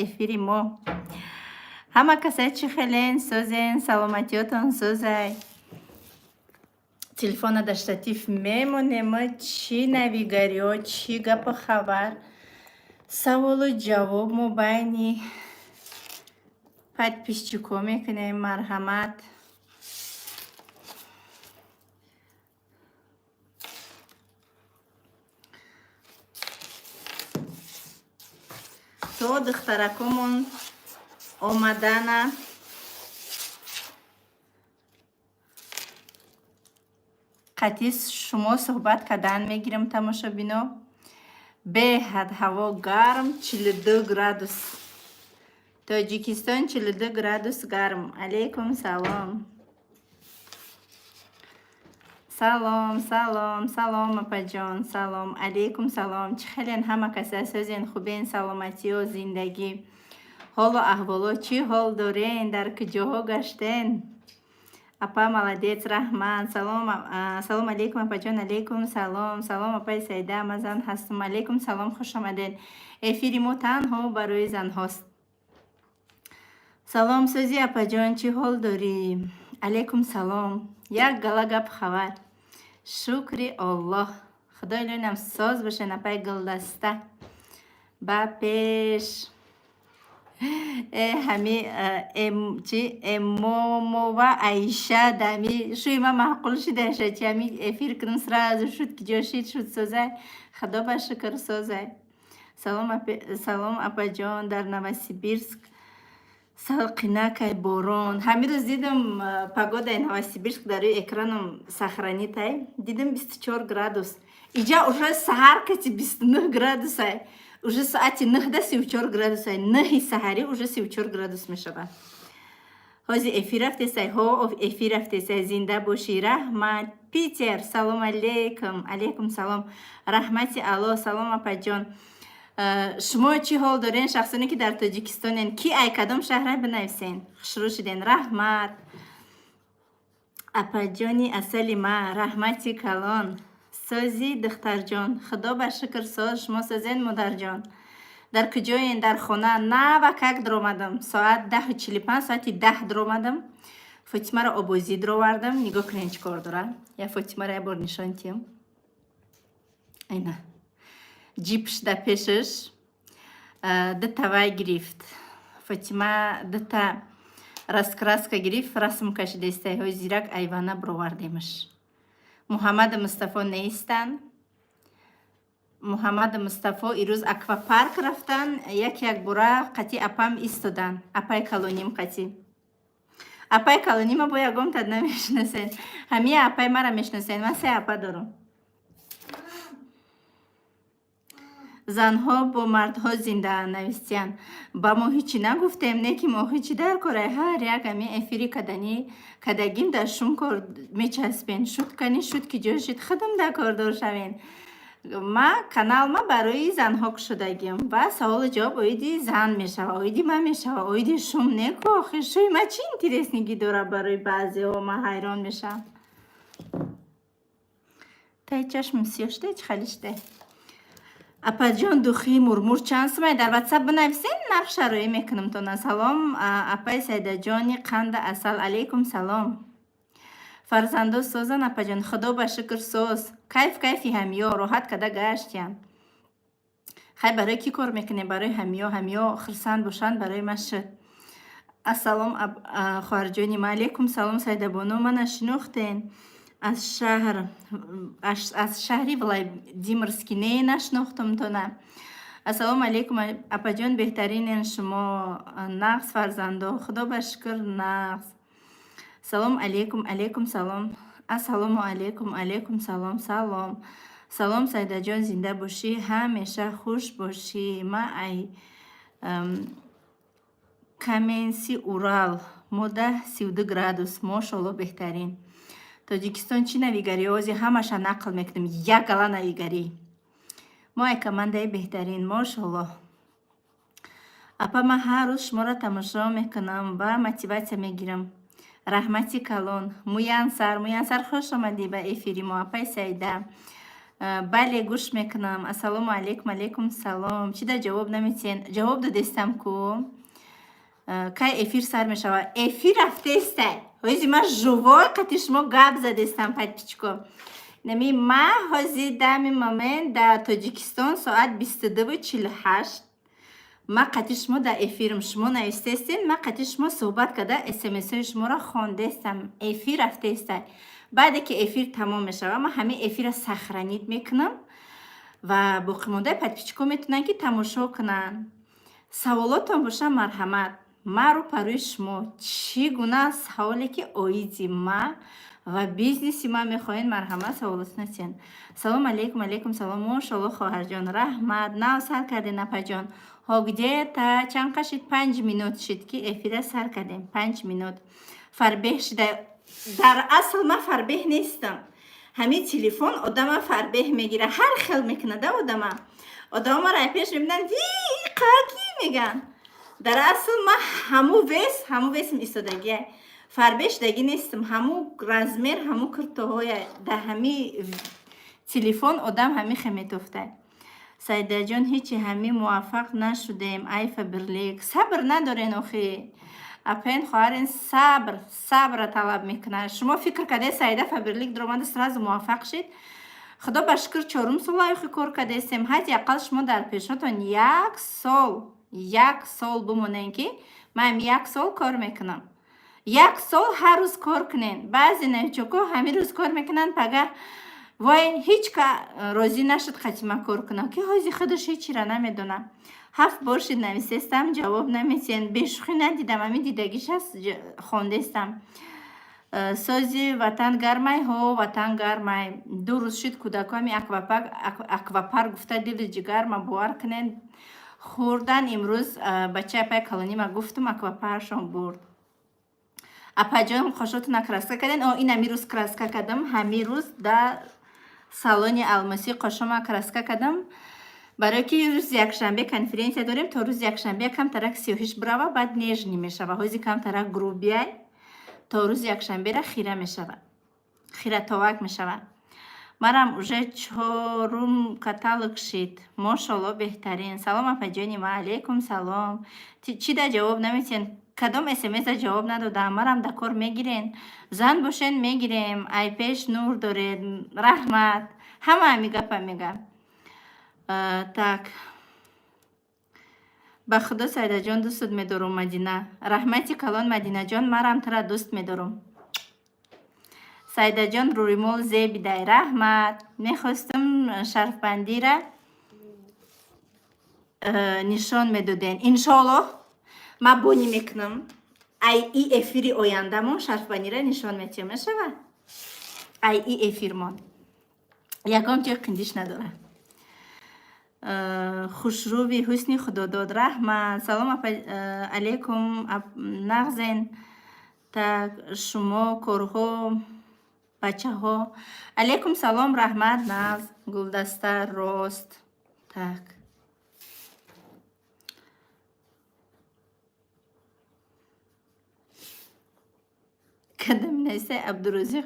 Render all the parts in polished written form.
Эфири мо. Ҳама касай чӣ хелен, созен, саломатиётон созай. Телефона дар штатив мемонем. Чӣ навигариҳо, чӣ гапу хабар, саволу ҷавоб мо байни подписчикҳо мекунем. Марҳамат. То духтаракомон омадана қатъи шумо суҳбат кардан мегирам. Тамошобино, беҳад ҳаво гарм, 42 градус. Тоҷикистон 42 градус гарм. Алейкум салом, салом, салом, салом, апаҷон, салом алейкум, салом. Чӣ хелен ҳама каса, созен, хубен? Саломатиё, зиндагӣ, ҳолу аҳволо чӣ ҳол дорен, дар куҷоҳо гаштен? Апа, молодец, раҳмат. Салом, салом алейкум, апаҷон. Алейкум салом. Салом, апаи Саида, ман зан ҳастам. Алейкум салом, хуш омадед. Эфири мо танҳо барои занҳост. Салом, сӯзи, апаҷон, чӣ ҳол дорӣ? Алейкум салом. Як гала гап хабар, шукри Оллоҳ, худои лӯнам соз бошен. Апаи Гулдаста, ба пеш. Э, ҳами чи Эмомова Аиша дами шӯи ма маъқул шидаша. Чи ҳами эфир кунам, сразу шуд ки ҷо шид шуд. Созай, худо ба шукр, созай. Салом, салом, апаҷон, дар Новосибирск салқинакай, борон. Ҳамин рӯз дидам погодаи Новосибирск, дар рӯи экраном сохранить дидам, 24 градус. Иҷа уже саҳар кати 29 градусай, уже соати 9-да 34 градусай. 9-и саҳарӣ уже 34 градус мешавад. Ҳозир эфир рафтесай? Ҳо, эфир рафтесай. Зинда бошӣ, раҳмат. Питер, салом алейкум. Алейкум салом, раҳмати Аллоҳ. Салом, апаҷон. Шумо чӣ ҳол дорен, шахсоне ки дар Тоҷикистонен? Ки ай кадом шаҳра, бинависен. Хушрӯ шуден, раҳмат. Апаҷони асали ма, раҳмати калон. Созӣ, духтарҷон? Худо ба шукр, соз. Шумо созен, модарҷон? Дар куҷоен? Дар хона навакак дуромадам, соат 10:45, соати 10 дуромадам. Фотимаро обозӣ дуровардам. Нигоҳ кунен, чӣ кор дорам. Я Фотимаро як бор нишон тиҳам. Айна ҷипш да пешаш, дута вай гирифт Фотима, дута раскраска гирифт, расм кашидаистай. Ҳои зирак айвана бировардемаш. Муҳаммаду Мустафо нестанд. Муҳаммаду Мустафо ирӯз аквапарк рафтан, як якбора қатъи апам истоданд, апай калоним қатъи. Апай калонима бо ягонтад намешинасен, ҳамия апай мара мешинасен. Ман се апа дорам. Занҳо бо мардҳо зиндаанд, навистиянд. Ба мо ҳичи нагуфтем, не ки мо ҳичи дар корай. Ҳар як ами эфири каданӣ кадагим дар шум кор мечаспен. Шуд кани шуд ки ҷо шид, худам дар кордор шавен. Ма канал ма барои занҳо кушодагим ва саволу ҷавоб оиди зан мешава, оиди ман мешава, оиди шум не ку. Охир шӯи ма чӣ интересныйгӣ дорад барои баъзеҳо, ман ҳайрон мешавам. Таи чашмам сиёҳ шуда, чӣ хали шуда? Апаҷон, духи мурмур чанд сумай? Дар Ватсап бинависен, нарх шароӣ мекунам тона. Салом, апаи Сайдаҷони қанда асал. Алейкум салом. Фарзандо созан, апаҷон? Худо ба шукр, соз. Кайф кайфи ҳамиё, роҳат када гаштиям. Хай, барои кӣ кор мекунем? Барои ҳамиё. Ҳамиё хурсанд бошанд, барои ман шуд. Ассалом, хоҳарҷони ма. Алейкум салом, Сайдабону. Мана шинохтен аз шаҳри Владимирский? Не, нашинохтам тона. Ассалому алейкум, апаҷон, беҳтаринен шумо. Нағз, фарзандо? Худо ба шукр, нағз. Салом алейкум. Алейкум салом. Ассалому алейкум. Алейкум салом. Салом, салом, Сайдаҷон, зинда бошӣ, ҳамеша хуш бошӣ. Ма ай Каменси Урал, мода 32 градус, мошолло, беҳтарин. Тоҷикистон чӣ навигарӣ? Ози ҳамаша нақл мекунем, як гала навигарӣ. Мо ай командаи беҳтарин, мошолло. Апа, ман ҳар рӯз шуморо тамошо мекунам ва мотиватсия мегирам. Раҳмати калон. Муянсар, Муянсар, хуш омадӣ ба эфири мо. Апаи Саида. Бале, гӯш мекунам. Ассалому алайкум, алайкум салом. Чӣ дар ҷавоб наметиҳен? Ҷавоб додестам ку. Кай эфир сар мешавад? Эфир рафтестай. Ҳози ман живой қати шумо гап задестам, подписчико. Нами ма ҳози дами момент дар Тоҷикистон соат 22:48. Ма қати шумо дар эфирм. Шумо навистестен, ма қати шумо суҳбат карда, смсҳои шуморо хондестам. Эфир рафтестай. Баъде ки эфир тамом мешавад, ман ҳамин эфирро сохранить мекунам ва боқимондаи подписчико метавонанд, ки тамошо кунанд. Саволотон боша, марҳамат. Ма рӯ па рӯи шумо. Чӣ гуна саволе ки оиди ма ва бизнеси ма мехоҳед, марҳамат, саволотона тиҳанд. Салом алейкум, алейкум салом. Мошалло, хоҳарҷон, раҳмат. Нав сар кардем, апаҷон. Ҳо, где-то чанд қа шид? 5 минут шид, ки эфира сар кардем. 5 минут. Фарбеҳ шида. Дар асл ман фарбеҳ нестам. Ҳамин телефон одама фарбеҳ мегира, ҳар хел мекунада одама. Одамо маро пеш мебинанд, ви қаки меган. Дар асл ман ҳаму вес, ҳаму весм истодагия. Фарбеҳ шудагӣ нестам. Ҳаму размер, ҳаму куртоҳоя. Дар ҳами телефон одам ҳами хел метофта. Саидаҷон, ҳечи ҳами муваффақ нашудем. Ай Фаберлик. Сабр надорен охи. Апен, хоҳарен, сабр, сабра талаб мекунад. Шумо фикр кардед, Саида Фаберлик дуромада, сразу муваффақ шид? Худо ба шукр, чорум сол охи кор кардестем. Ҳадди ақал шумо дар пешотон як сол, як сол бимонен, ки ман як сол кор мекунам. Як сол ҳар рӯз кор кунен. Баъзе новичоко ҳамин рӯз кор мекунанд, пага вой, ҳеҷ ка розӣ нашуд қатима кор кунам, ки ҳози худаш ҳечира намедонам. Ҳафт бор шид нависестам, ҷавоб наметиҳен. Бешӯхӣ надидам, ҳамин дидагиш аст, хондестам. Сози, ватан гармай? Ҳо, ватан гармай. 2 рӯз шуд, кӯдакҳо ҳами аквапарк гуфта, дили ҷигар ма, бовар кунед, хӯрдан. Имрӯз бачаи апаи калонима гуфтум, аквапаркшон бурд. Апаҷон, қошотона краска карден? О, ин ҳамин рӯз краска кардам. Ҳамин рӯз дар салони алмосӣ қошома краска кардам, барое ки рӯзи якшанбе конференсия дорем. То рӯзи якшанбе камтарак сиёҳиш бирава, баъд нежный мешава. Ҳози камтарак грубияй, то рӯзи якшанбера хира мешава, хиратовак мешава. Марам уже чорум каталог шид, мошолло, беҳтарин. Салом, апаҷони ма, алейкум салом. Чӣ да ҷавоб наметиҳен? Кадом смса ҷавоб надодам? Марам да кор мегирен? Зан бошен, мегирем. Ай пеш нур доред, раҳмат. Ҳама ҳами гапа мега. Так, ба худо, Сайдаҷон, дӯстат медорум. Мадина, раҳмати калон. Мадинаҷон, марам тура дӯст медорум. Сайдаҷон, рӯймол зебидай, раҳмат. Мехостум шарфбандира нишон медоден. Иншоаллоҳ, ман бонӣ мекунам, ай и эфири ояндамон шарфбандира нишон метиҳам, мешавад? Ай и эфирмон ягон ҷой қиндиш надорад. Хушрӯви ҳусни худодод, раҳмат. Салом алейкум, нағзен? Так, шумо, корҳо, бачаҳо? Алейкум салом, раҳмат, нағз. Гулдаста рост. Так, кадами нависай? Абдурозиқ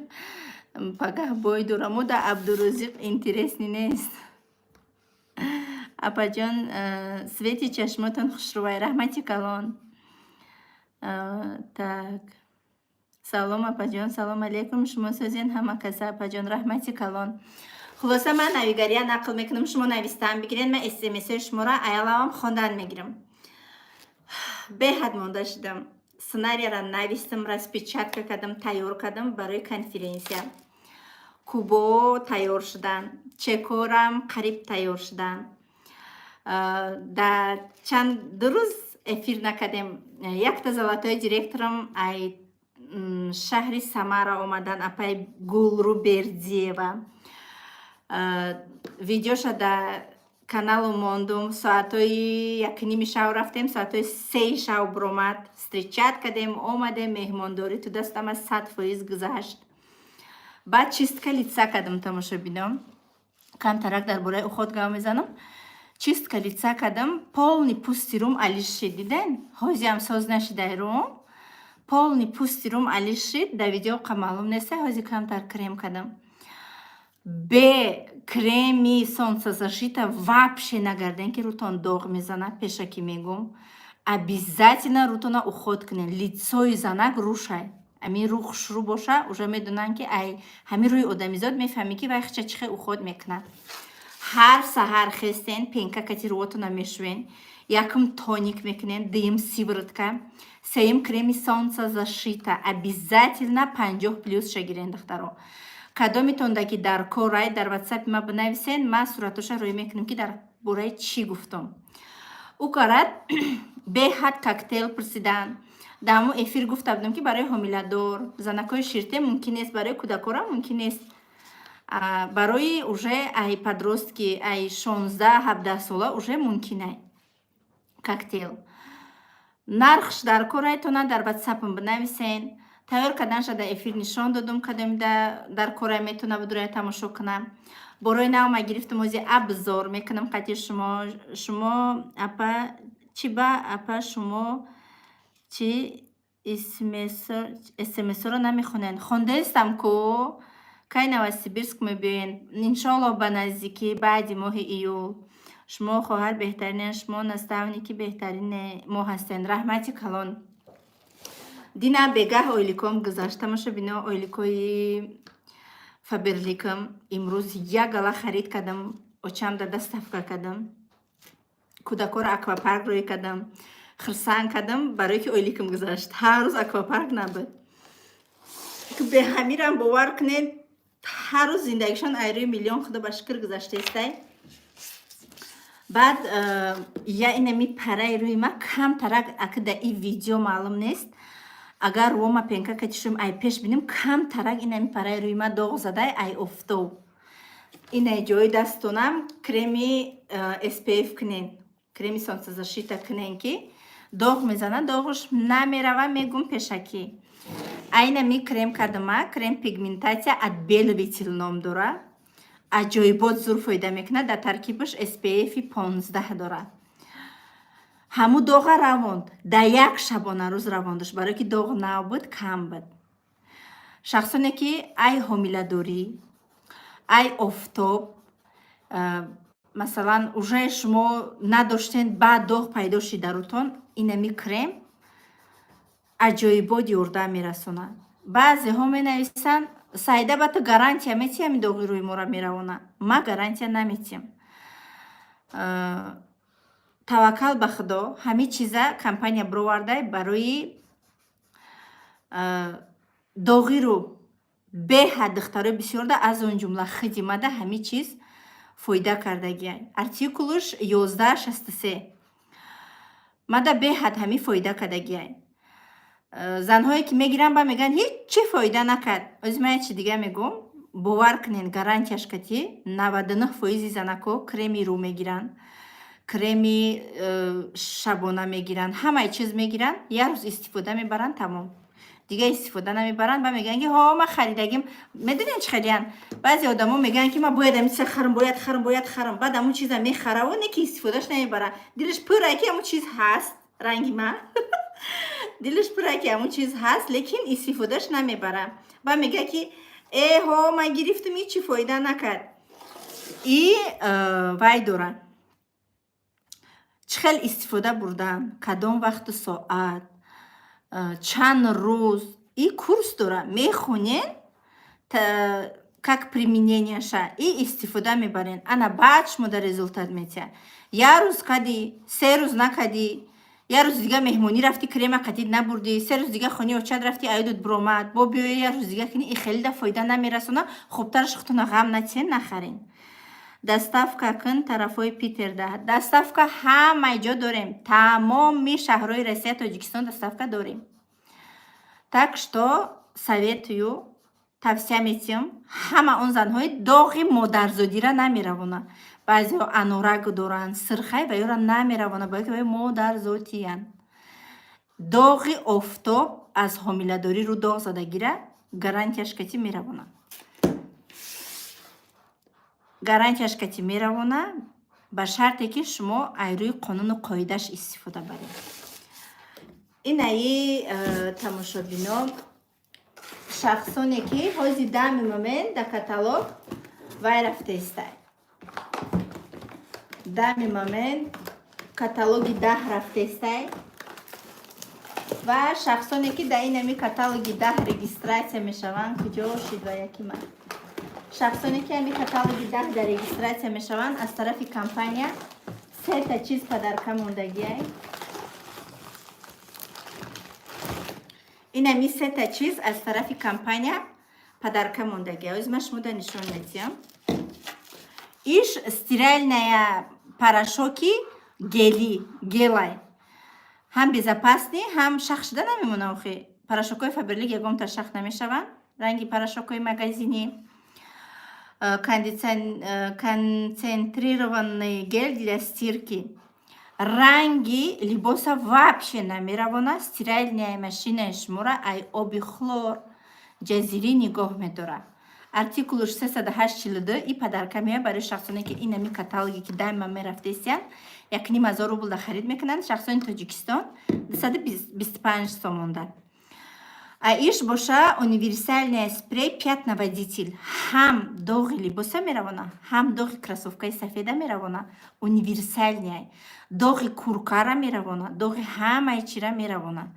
пагаҳ бой дорам. Мо да Абдурозиқ интересный нест. Апаҷон, свети чашмотон хушрӯвай, раҳмати калон. Так, салом, апаҷон. Салом алейкум, шумо созен, ҳама каса, апаҷон, раҳмати калон. Хулоса, ман навигария нақл мекунам, шумо навистан бигиред, ман смсҳои шуморо аялавам хондан мегирам. Беҳад монда шудам. Сценарияра навистам, распечатка кардам, тайёр кардам барои конференсия. Кубо тайёр шуданд, чекорам қариб тайёр шуданд. Дар чанд 2 рӯз эфир накардем. Якта золотой директорам ай шаҳри Самара омадан, апай Гулру Бердиева. Видеоша дар каналу мондум. Соатҳои 1:30 шав рафтем, соатҳои 3 шав биромад. Встречать кардем, омадем, меҳмондорӣ ту дастама 100% гузашт. Баъд чистка лица кардам, тамошобинон. Камтарак дар бораи уход гап мезанам. Чистка лица кардам, полный пӯсти рум алиш шид, диден? Ҳозиам соз нашидай рум, полный пӯсти рум алиш шид. Дар видео қа маълум неста. Ҳози камтар крем кардам. Бе Креми солнцезащита вообще нагарден, ки рӯтон доғ мезанад, пешакӣ мегӯм. Обязательно рӯтона уход кунед. Лицои занак рӯшай. Ҳамин рӯ хушрӯ боша, уже медонанд, ки ай ҳамин рӯи одамизод мефаҳмӣ, ки вай хича чӣ хел уход мекунад. Ҳар саҳар хестен, пенка кати рӯотона мешӯен, якум тоник мекунен, дуюм сыворотка, сеюм креми солнцезащита. Обязательно 50 плюс шагирен, духтаро. Кадомитонда ки дар корай, дар ватсапи ма бинависен, ман суратоша рӯй мекунем, ки дар бораи чӣ гуфтам. Ӯ карад беҳад коктейл пурсидан. Дар ҳамон эфир гуфта будам, ки барои ҳомиладор, занакҳои ширте мумкин нест, барои кӯдакорам мумкин нест. Барои уже ай подростки, ай 16-17 сола уже мумкинай коктейл. Нархш дар корайтона, дар ватсапам бинависен. Тайёр карданша дар эфир нишон додум. Кадомида дар корай, метавона будурая тамошо кунам. Борои нав ма гирифтам, ози обзор мекунам қати шумо. Шумо апа чӣ ба апа, шумо чӣ смсро намехонед? Хондаистам ку. Кай Новосибирск мебиёен? Иншоаллоҳ, ба наздикӣ, баъди моҳи июл. Шумо хоҳар беҳтаринен, шумо наставники беҳтарине мо ҳастен. Раҳмати калон. Дина бегаҳ ойликом гузашт, тамошобино. Ойликои Фаберликам имрӯз як гала харид кардам, очамда доставка кардам, кӯдакҳоро аквапарк рӯй кардам, хирсанг кардам, барое ки ойликам гузашт. Ҳар рӯз аквапарк набуд. Беҳамирам, бовар кунед, ҳар рӯз зиндагишон айрӯи миллион, худо ба шукр, гузаштаистай. Баъд я инами параи рӯи ма камтарак, ака, да и видео маълум нест. Агар рӯома пенка катишум, ай пеш бинем, камтарак инами параи рӯи ма доғ задай ай офтоб. Инай ҷои дастонам креми SPF кунен, креми солнцезащита кунен, ки доғ мезанад, доғаш намерава, мегум пешакӣ. Айнами крем кардама, крем пигментация, отбеливатель ном дора. Аҷоибот зур фоида мекунад, дар таркибаш SPF 15 дорад. Ҳаму доға равонд, дар як шабонарӯз равондаш, барое ки доғ нав буд, кам буд. Шахсоне ки ай ҳомиладорӣ, ай офтоб, масалан, уже шумо надоштен, баъд доғ пайдо шид дар рӯтон, инами крем аҷоибот ёрдам мерасонад. Баъзеҳо менависанд: «Саида, ба ту гарантия метиҳам, ами доғи рӯи моро меравонад?» Ма гарантия наметиҳам, таваккал ба Худо. Ҳамин чиза компания бировардай барои доғи рӯ. Беҳад духтарои бисёрда, аз он ҷумла хиди мада, ҳамин чиз фоида кардагиай. Артикулуш 1163. Мада беҳад ҳамин фоида кардагиай. Занҳое ки мегиранд, ба мегӯянд, ҳеҷ фоида накард. Ози ман як чи дига мегӯм, бовар кунед, гарантияш кати 99 фоизи занако креми рӯ мегиранд, креми шабона мегиранд, ҳамаи чиз мегиранд, як рӯз истифода мебаранд, тамом, дига истифода намебаранд. Ба мегӯянд, ки ҳо, ман харидагим. Медонед, чӣ хелиян? Баъзе одамо мегӯянд, ки ман бояд ҳамин чиза харам, бояд харам, бояд харам. Баъд ҳамун чиза мехараву не ки истифодаш намебарад. Дилаш пурае, ки ҳамун чиз ҳаст, ранги ман, дилаш пурае, ки ҳамун чиз ҳаст, лекин истифодаш намебарад. Ба мегӯяд, ки э ҳо, ман гирифтам, ҳечи фоида накард. И вай дорад, чӣ хел истифода бурдан, кадом вақту соат, чанд рӯз. И курс дорад, мехонен как примененияша и истифода мебарен. Ана баъд шумо дар результат метиҳад. Як рӯз кадӣ, 3 рӯз накадӣ, як рӯзи дига меҳмонӣ рафтӣ, крема қадид набурдӣ, 3 рӯз дига хони очад рафтӣ, аюдут биромад, бо биёя, як рӯз дига кунӣ, и хеле да фоида намерасона. Хубтараш худтона ғам натиҳен, нахарен. Доставка кун тарафҳои Питерда. Доставка ҳамаи ҷо дорем, тамоми шаҳрҳои Россия, Тоҷикистон доставка дорем. Так что советую, тавсия метиҳам ҳама он занҳои доғи модарзодира намеравона. Баъзеҳо анорак доранд, сирхай ва ёра намеравона, бояд ки модарзотиянд. Доғи офтоб, аз ҳомиладорӣ рӯ доғ задагира гарантияш кати меравона, гарантияш кати меравона, ба шарте ки шумо ай рӯи қонуну қоидаш истифода баред. Инаи тамошобино, шахсоне ки ҳози данный момент дар каталог Вай рафтаистай. Данный момент каталоги 10 рафтаистай ва шахсоне ки дар инами каталоги 10 регистрация мешаванд, куҷо шид ва яки ман, шахсоне ки ами каталоги 10 дар регистрация мешаванд, аз тарафи компания сета чиз подарка мондагиай. Инами сета чиз аз тарафи компания подарка мондагиай. Оз ман шумода нишон медиҳам. Иш стиральная порошоки гели, гелай, ҳам безопасный, ҳам шах шуда намемона. Охи, порошокҳои Фаберлик ягонта шах намешаванд, ранги порошокҳои магазинӣ. Концентрированный гель для стирки, ранги либоса вообще намеравона. Стиральная машинаи шуморо ай оби хлор ҷазирӣ нигоҳ медорад. Артикулуш 3842. И подарка меояд барои шахсоне ки инами каталоге ки дайма мерафтесиянд, 1500 рублда харид мекунанд. Шахсони Тоҷикистон 225 сомонда. А иш боша универсальная спрей пятновыводитель, ҳам доғи либоса меравона, ҳам доғи кроссовкаи сафеда меравона, универсальная, доғи куркара меравона, доғи ҳамаи чира меравона.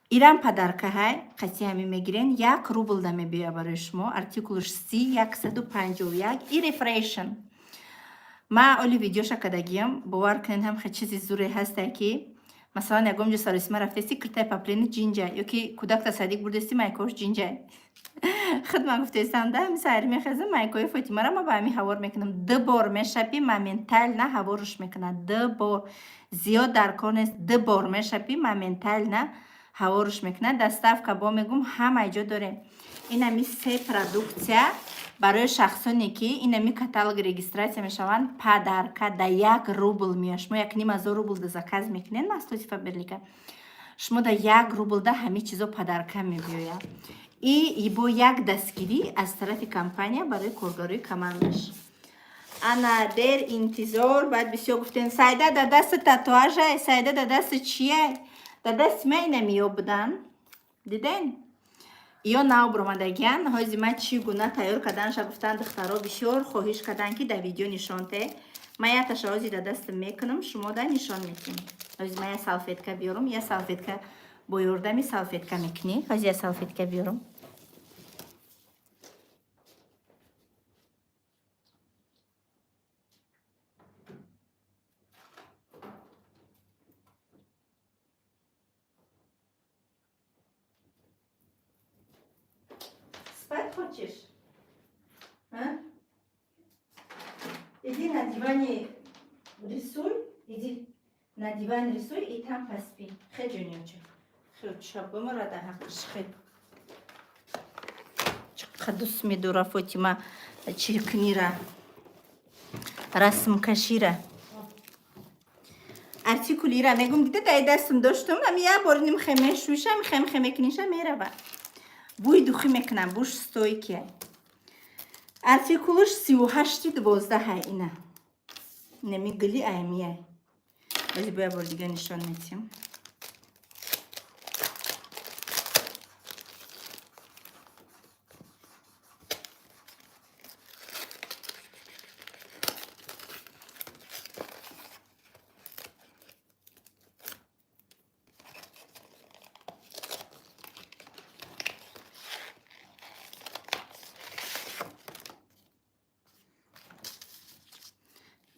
Ирам подаркаҳай, қатъи ҳамин мегирен, 1 рублда мебиёяд барои шумо. Артикулш 30151. И рефрешн ма оли видеоша кардагиям, бовар кунед, ҳам хел чизи зуре ҳасте, ки масалан ягон ҷо саросима рафтести, киртаи паплини ҷинҷа, ё ки кӯдакта садик бурдести, майкош ҷинҷа. Худ ман гуфтестам да, ҳами саҳари мехезам, майкои Фотимара ма ба ҳами ҳавор мекунам. Ду бор мешапӣ, моментально ҳаворш мекунад. Ду бор, зиёд дар кор нест, ду бор мешапӣ, моментально ҳаворш мекунад. Доставка бо мегум ҳамаи ҷо дорем. Инами се продукция барои шахсоне ки инами каталог регистрация мешаванд, подарка да 1 рубл меояд. Шумо 1500 рубл да заказ мекунед маҳсулоти Фаберлика, шумо да 1 рубл да ҳамин чизо подарка мебиёяд. И бо як дастгирӣ аз тарафи компания барои коргарои командаш. Ана дер интизор. Баъд бисёр гуфтем: «Сайда, да дасти татуажай, Сайда, да дасти чияй?» Да дасти ман инамиё будан, диден, ё нав баромадагиян. Ҳози ман чӣ гуна тайёр карданша гуфтан, духтаро бисёр хоҳиш кардан, ки дар видео нишон те. Ман якташа ҳози дар дастам мекунам, шумо да нишон метиҳем. Ҳози ман я салфетка биёрам, я салфетка, бо ёрдами салфетка мекунӣ. Ҳози я салфетка биёрам. Спать хочешь? А? Иди на диване рисуй, иди на диван рисуй и там поспи. Хе, ҷониёча. Хе, чабымара да ҳаққиш хе. Чаққа дӯст медора Фотима чиркнира. Расмкашира. Артикулира мегум, дида, дай дастам доштум, ами як бор ним хе мешӯшам, хем хе мекуниша, мерава. Бӯи духӣ мекунам, буш стойкия. Артикулуш 38-12. Ина инами гили аймияй. Ози бо як бор дига нишон метиҳам.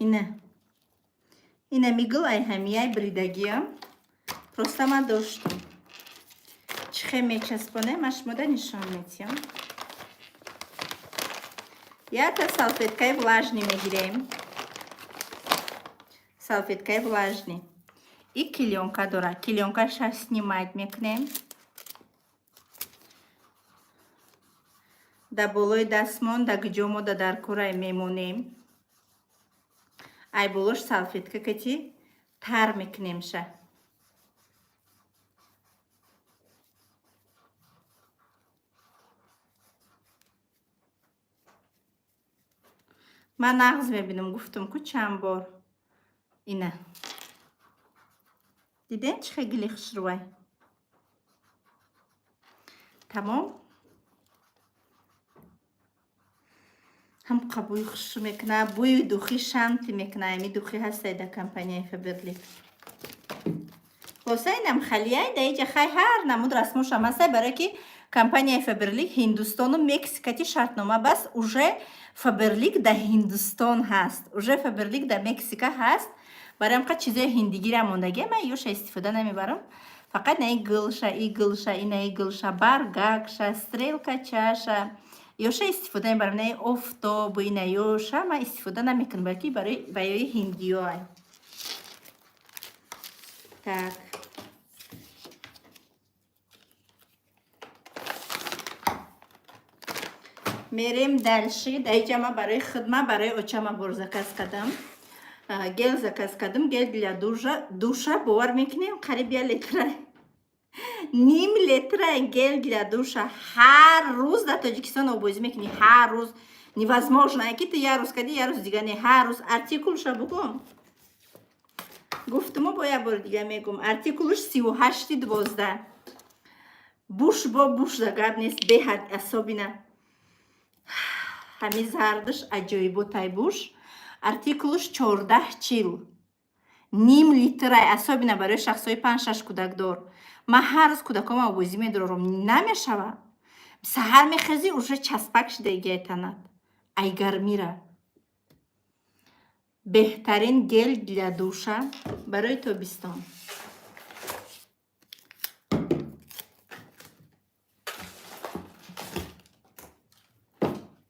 Ина инами гул ай ҳамияй бридагиам, просто ман доштум. Чӣ хел мечаспоне, ман шумода нишон метиҳам. Якта салфеткаи влажный мегирем, салфеткаи влажный, и клёнка дорад, клёнкаша снимать мекунем, дар болои дастмон, дар куҷо мо да дар курай мемонем, ай болош салфетка кати тар мекунемша. Ман нағз мебинам, гуфтам ку чанд бор. Ина дидем, чӣ хел гили хушрӯвай. Тамом. Ҳам бӯи хуш мекуна, бӯи духи шанти мекуна. Ами духи ҳастай дар компанияи Фаберлик. Хулоса, инам халияй. Да иҷа хай ҳар намуд расмошам ҳастай, барое ки компанияи Фаберлик Ҳиндустону Мексикати шартнома баст. Уже Фаберлик да Ҳиндустон ҳаст, уже Фаберлик да Мексика ҳаст. Барои ҳамқа чизои ҳиндигира мондагия, ман ёша истифода намебарам. Фақат наи гулша, и гулша, инаи гулша, баргакша, стрелка, чаша ёша истифода мебарам. Наи офтобу ина ёша ман истифода намекунам, балки барои баёи ҳиндиёай. Так, мерем дальше. Даиҷа ма барои хидма, барои очама бор заказ кардам, гель заказ кардам, гель для душа. Бовар мекунем, қариб 1 литра, ним литра гель для душа. Ҳар рӯз дар Тоҷикистон обозӣ мекунӣ, ҳар рӯз невозможно, ки ту як рӯз кардӣ, як рӯз дига не, ҳар рӯз. Артикулша бугум, гуфтуму, бо як бори дига мегум: артикулш 38-12. Буш бо буш да гап нест, беҳад, особенно ҳами зардаш аҷоиботай буш. Артикулш 14-40, ним литрай. Особенно барои шахсҳои панҷ, шаш кӯдакдор. Ман ҳар рӯз кӯдакома обозӣ медорам, намешава. Саҳар мехезӣ, уже часпак шидагиай танат ай гармира. Беҳтарин гель для душа барои тобистон.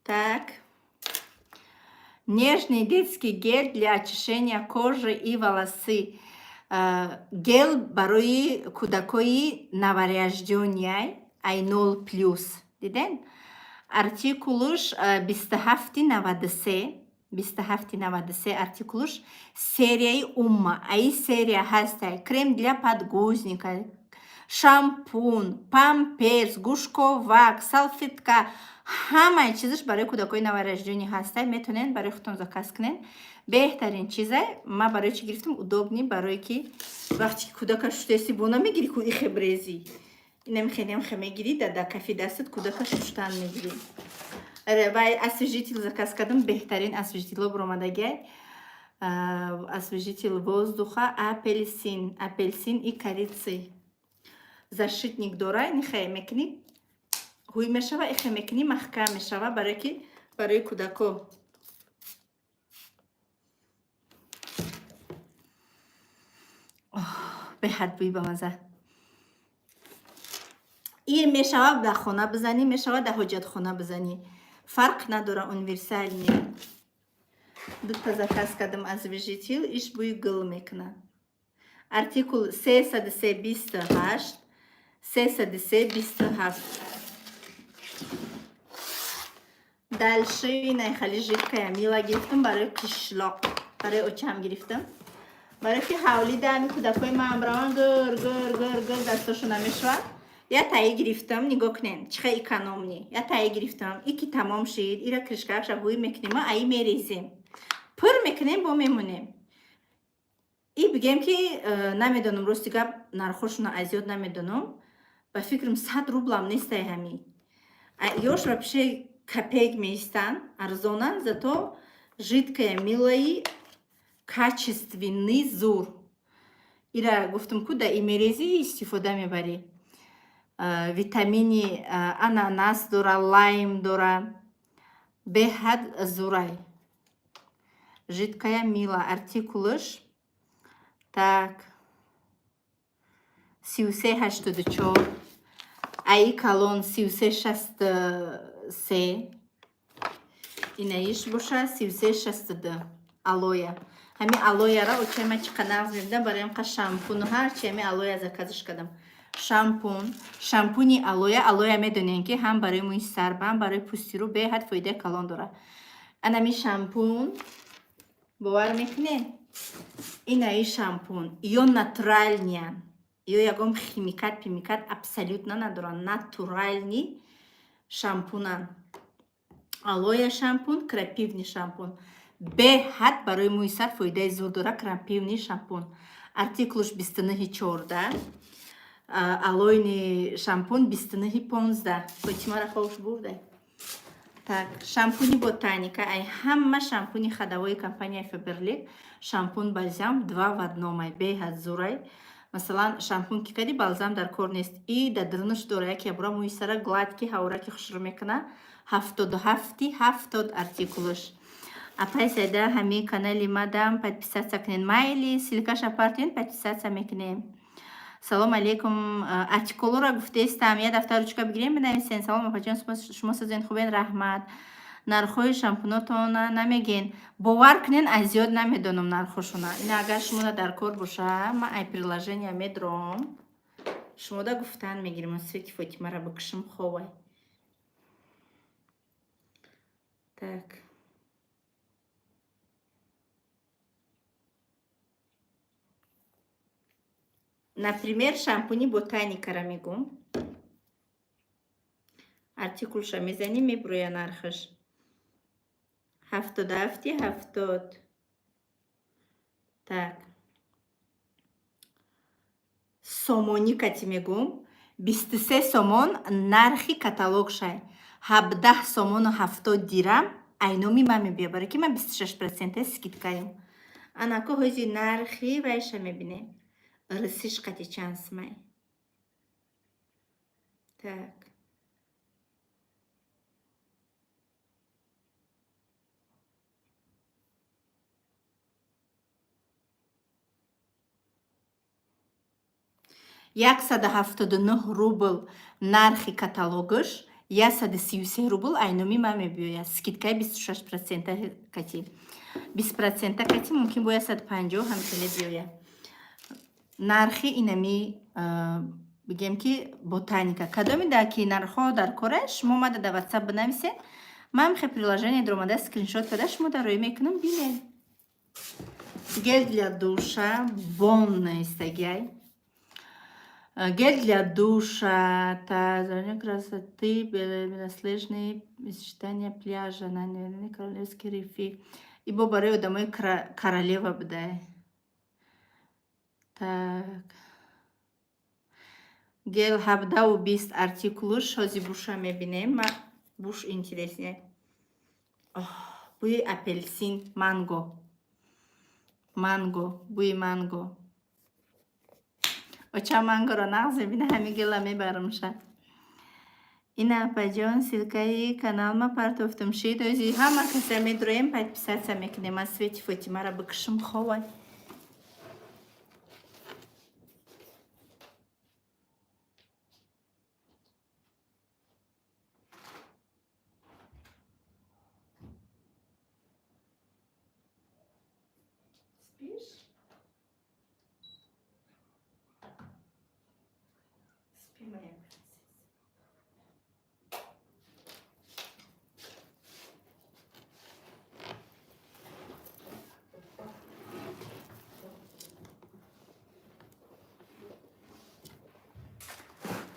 Так, нежный детский гель для очищения кожи и волосы. Гель барои кӯдакои новорождённый, ай 0 плюс. Диден, артикулуш 27-93, 27-93 артикулуш. Серияи Умма. Аи серия ҳастай крем для подгузника, шампун, памперс, гӯшковак, салфетка, ҳамаи чизаш барои кӯдакои новорождённый ҳастай. Метавонед барои худтон заказ кунед. Беҳтарин чизе. Ман барои чӣ гирифтам? Удобный, барое ки вақте ки кӯдака шуштаси, бо намегирӣ ку ихе брези, инам хелем хе мегирӣ, да кафи дастат кӯдака шуштан мегирӣ. Вай освежитель заказ кардам. Беҳтарин освежитель ҳо баромадагиай. Освежитель воздуха, апельсин, апельсин и корицы. Защитник дора, ихе мекунӣ, ҳуй мешава, ихе мекунӣ, маҳкам мешава, барое ки барои кӯдако. Беҳад бӯи бамаза. Ир мешава дар хона бизанӣ, мешава дар ҳоҷатхона бизанӣ, фарқ надора, универсальный. Дута заказ кардам освежитель, иш бӯи гул мекунад. Артикул 303-28, 303-27. Дальше инай хали жидкая мыло гирифтам барои қишлоқ, барои очам гирифтам, барои ки ҳавли дами кӯдакои ман раван, гир гир гир гир дастошо намешавад. Я таи гирифтам, нигоҳ кунед, чӣ хел экономный. Я таи гирифтам, ики тамом шид, ира крышка ша ҳуй мекунем, аи мерезем, пур мекунем, бо мемонем. И бигем ки намедонам, рости гап, нархошона аз ёд намедонам. Ба фикрам, 100 рублам нестай ҳами ёш, вообще копеек меистанд, арзонанд. Зато жидкое мыло и качественный, зур. Ира гуфтам ку, да имерезӣ истифода мебарӣ. Витамини ананас дора, лайм дора, беҳад зурай. Жидкая мыло, артикулаш так 33-84, аи калон 33-63, инаиш боша 33-62. Алоя, ҳами алояра очаи ман чӣ қадар нағз мебинам. Барои ҳамқа шампуну ҳарчи ҳами алоя заказш кардам. Шампун, шампуни алоя. Алоя медонем, ки ҳам барои мӯи сар, ҳам барои пӯсти рӯ беҳад фоидаи калон дорад. Анами шампун, бовар мекунед, инаи шампун ё натуральный ян, ё ягон химикат пимикат абсолютно надоранд, натуральный шампунанд. Алоя шампун, крапивный шампун, беҳад барои мӯи сар фоидаи зуд дорад. Крапивный шампун, артикулш 29-14, алойный шампун 29-15. Фотимара ховш бурда. Так, шампуни Ботаника, ай ҳама шампуни ходовой компанияи Фаберлик, шампун бальзам два в одном ай, беҳад зурай. Масалан, шампун ки кади, балзам дар кор нест. И дар дурунаш дора яке бура мӯи сара гладкий, ҳавораки хушрӯ мекуна. 77-и 70 артикулаш. Апай Сайда, ҳамин канали мадам подписаться кунед. Майли, ссылкаша партоен, подписаться мекунем. Салом алейкум. Артикулоро гуфтестам. Я дафтар, ручка бигирем, бинависен. Салом, апаҷон, шумо созен, хубен, раҳмат. Нархҳои шампунотона намеген. Бовар кунен, аз зиёд намедонам нархҳошона. Ина агар шумода дар кор боша, ман ай приложения медром. Шумода гуфтан мегирем, свети Фотимара бикушам, ховай. Так. Например, шампуни Ботаникара мегум. Артикулша мезанӣ, мебуроя нархаш. 77-и 70. Так. Сомонӣ кати мегум. 23 сомон нархи каталогшай. 17 сомону 70 дирам айноми ман мебиёд, барои ки ман 26 процента скидкаем. Анако ҳози нархи вайша мебинем. Рысиш қати чанд сумай. Так. 179 рубл нархи каталогаш, 133 рубл айноми ман мебиёяд. Скидкаи 26 процента кати. 20 процента кати мумкин бо 150 ҳамхеле биёяд. Нархи инами, бигем ки, Ботаника. Кадоми да ки нархҳо дар кора, шумо омада дар WhatsApp бинависед. Ман хе приложение дуромада, скриншот карда шумо дар рӯй мекунам, бинед. Гель для душа Бон истагиай. Гель для душа, та красоты, белоснежные сочетания пляжа на королевский рифи. Ибо барои одамои королева будай. Так. Гель 17-у 20 артикулуш, ҳози буша мебинем. Ма буш интересне. Бӯи апельсин, манго. Манго, бӯи манго. Оча мангоро нағз мебина, ҳами гела мебарамша. Ина, апаҷон, ссылкаи каналма партофтум. Шид, ози ҳама каса медроем, подписаться мекунем. Аз свети Фотимара бикушам, ховай. Спишь? Спи, моя принцесса.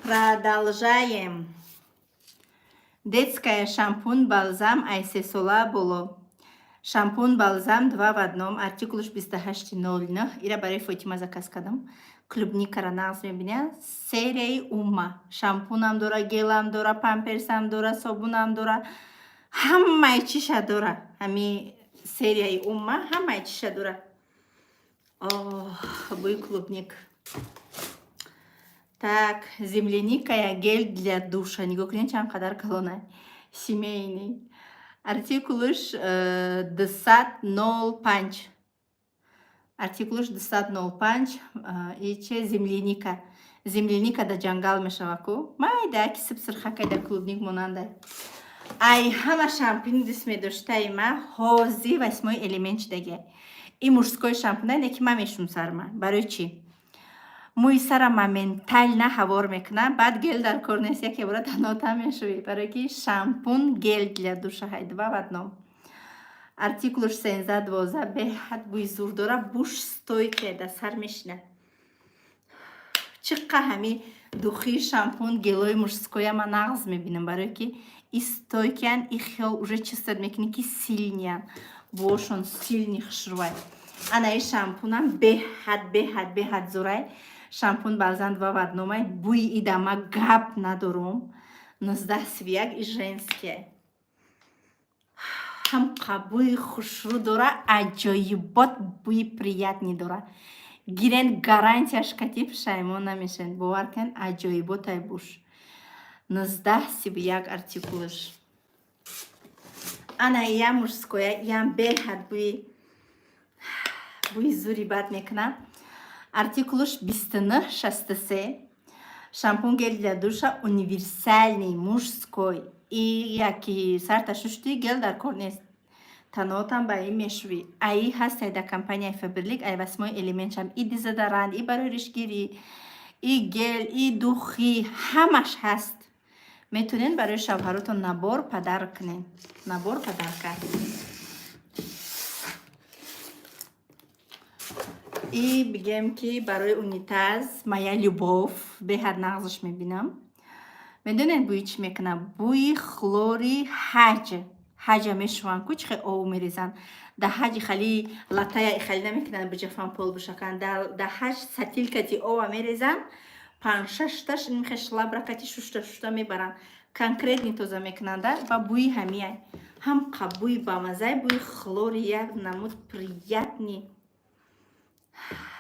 Продолжаем. Детская шампунь бальзам ай сесола боло. Шампунь бальзам два в одном. Артикулш 2809. Ира барои Фотима заказ кардам. Клубникара нағз мебиня. Серияи Умма. Шампунам дора, гелам дора, памперсам дора, собунам дора. Ҳамаи чиша дора. Ҳами серияи Умма ҳамаи чиша дора. Ох, бӯи клубник. Так, земляника, гель для душа. Нигоҳ кунед, чанд қадар калона. Семейный. Артикулш 205. Артикулш 205. И че земляника. Земляника да ҷангал мешава ку. Майда ки сибсирхакай да клубник монандай. Ай ҳама шампуни дӯст медоштаи ма ҳози Восьмой элемент чидаги. И мужской шампуна не ки ман мешум сарма. Барои чӣ? Мӯи сара моментально ҳавор мекунам, баъд гель дар кор нест, яке бора танота мешӯӣ, барое ки шампун гель для душа ҳай, два в одном. Артикулш 1312, беҳад бӯи зур дора, буш стойкая, дар сар мешинад. Чӣ қа ҳами духи, шампун, гелои мужскоя ман нағз мебинам, барое ки и стойкиян, и хел уже чувствовать мекунӣ, ки сильныян, бӯошон сильный, хушрӯвай. Ана и шампунам беҳад, беҳад, беҳад зурай. Шампун бальзам два в одном, бӯи идама гап надорум. 1931 и женские. Ҳам бӯи хушрӯ дора, аҷоибот бӯи приятный дора. Гирен, гарантияш кати пушаймон намешен. Бовар кунед, аҷоиботай буш. 1931 артикулаш. Ана я мужское, ям беҳад бӯи зури бад мекунад. Артикулаш 2963. Шампунь, гель для душа, универсальный, мужской. И яки сарта шушти, гель дар кор нест, таноотам ба ин мешӯӣ. Аи ҳастай дар компанияи Фаберлик, ай Восьмой элементшам и дезодорант, и барои ришгирӣ, и гель, и духи, ҳамаш ҳаст. Метавонед барои шавҳаротон набор подарок кунед, набор подарка. И бигем, ки барои унитаз «Моя любовь», беҳад нағзаш мебинам. Медонед, бӯи чӣ мекунад? Бӯи хлори ҳаҷ. Ҳаҷа мешӯванд ку, чӣ хел ов мерезанд дар ҳаҷи, хали латая хали намекунанд, биҷафан, пол бишаканд. Дар ҳаҷ сатилкати ова мерезанд, панҷшашташ нимхе шлабракати шушта шушта мебаранд, конкретно тоза мекунанда. Ва бӯи ҳамияй ҳам бӯи бамазай, бӯи хлори як намуд приятный.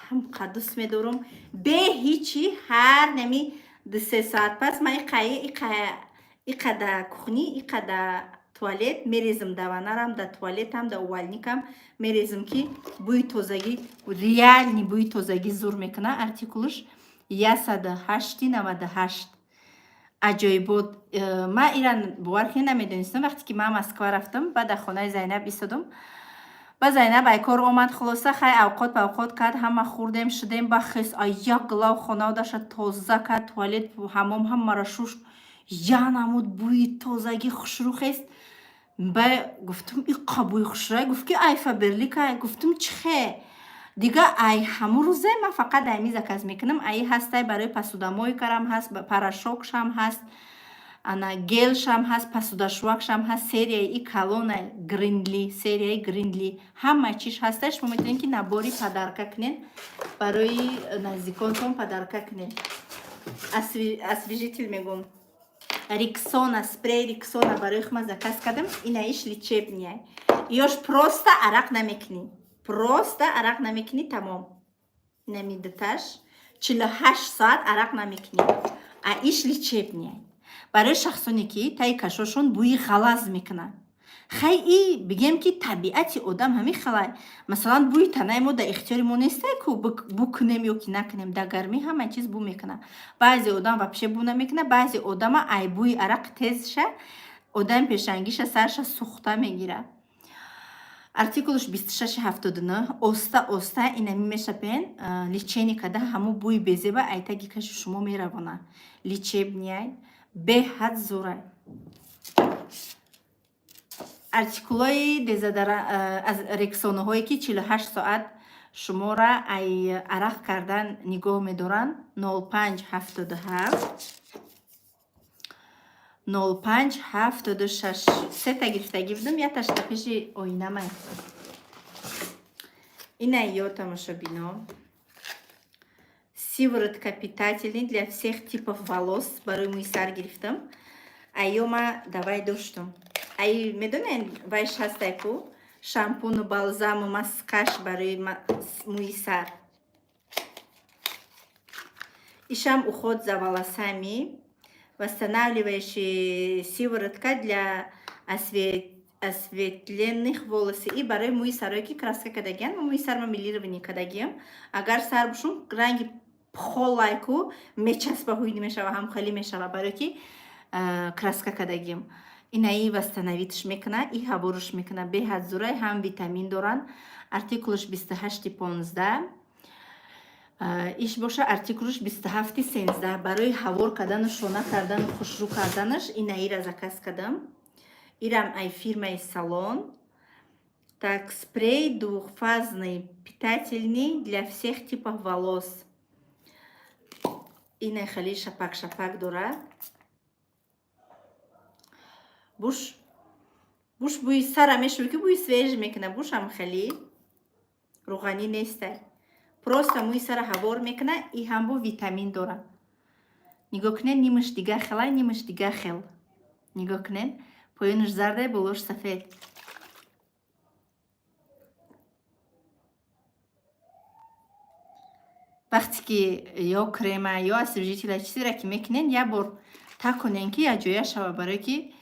Ҳам дӯст медорам. Бе ҳичи ҳар нами 2-3 соат пас ман иқа да кухни, иқа да туалет мерезам, да ванарам, да туалетам, да умывальникам мерезам, ки бӯи тозагӣ, реальный бӯи тозагӣ зур мекунад. Артикулаш 108,98. Аҷоибот. Ман ира, бовар кунед, намедонистам. Вақте ки ман Москва рафтам, баъд дар хонаи Зайнаб истодам, ба Зайнаб ай кор омад, хулоса, хай, авқот павқот кард, ҳама хӯрдем, шудем, ба хес ай як глав хона даша тоза кард, туалет, ҳамом, ҳамаро шушт. Я намуд бӯи тозагӣ хушрӯ хест. Ба гуфтам: «Иқа бӯи хушрӯй». Гуфт, ки ай Фаберлика. Гуфтам: «Чихе?» Дига ай ҳамун рӯзе ман фақат айми заказ мекунам. Аи ҳастай, барои посудомойкарам ҳаст, порошокшам ҳаст, ана гелшам ҳаст, посудашӯякшам ҳаст. Серияи и калона Гриндли, серияи Гриндли, ҳама чиш ҳаста. Шумо метавонед, ки набори подарка кунед, барои наздиконтон подарка кунед. Освежитель мегӯм, Риксона, спрей Риксона барои хума заказ кардам. Инаиш лечебный. Ёш просто арақ намекунӣ, просто арақ намекунӣ, тамом. Инами дуташ 48 соат арақ намекунӣ. А иш лечебный, барои шахсоне, ки таи кашошон бӯи ғалаз мекунад. Хай, и бигем, ки табиати одам ҳамин хелай. Масалан, бӯи танаи мо дар ихтиёри мо нестай ку, бӯ кунем ё ки накунем. Дар гармӣ ҳама чиз бӯ мекунад. Баъзе одам вообще бӯ намекунад, баъзе одама ай бӯи арақ тезша одами пешангиша сарша сӯхта мегирад. Артикулш 26,79. Оста оста инами мешапен, лечение када, ҳамун бӯи безеба айтаги каши шумо меравона. Лечебный, беҳад зурай. Артикулҳои аз рексонаҳое, ки 48 соат шуморо ай арақ кардан нигоҳ медоранд: 0577, 0576. Сета гирифтагӣ будам, якташта пеши оинамай. Ина ё, тамошобино, сыворотка питательный для всех типов волос барои мӯи сар гирифтам. Айё ма давай доштум. Ай медонед, вайш ҳастай ку, шампуну балзаму маскаш барои мӯи сар. Ишам уход за волосами, восстанавливающий сыворотка для осветленных волосы. И барои мӯи сарое, ки краска кардагиан. Мӯи сарма мелирование кардагиам. Агар сар бушум, ранги пхолайку мечаспа, ҳуйни мешава, ҳам хеле мешава, барое ки краска кардагиам. Инаи восстановитьш мекуна и ҳаворуш мекуна. Беҳад зурай, ҳам витамин доранд. Артикулаш 28,15. Иш боша, артикулаш 27,13. Барои ҳавор кардану шона кардану хушрӯ карданаш инаира заказ кардам. Ирам ай фирмаи Салон. Так, спрей двухфазный питательный для всех типов волос. Ина хеле шапак шапак дорад. Буш бӯи сара мешавӣ, ки бӯи свеж мекунад. Бушам хеле рӯғанӣ нестай, просто мӯи сара ҳавор мекунад. И ҳам бо витамин дорад. Нигоҳ кунед, нимаш дигар хелай, нимаш дигар хел. Нигоҳ кунед, поёнаш зардай, болош сафед. Вақте ки ё крема, ё освежителя, чизеро ки мекунен, як бор таконен, ки якҷоя шава, барое ки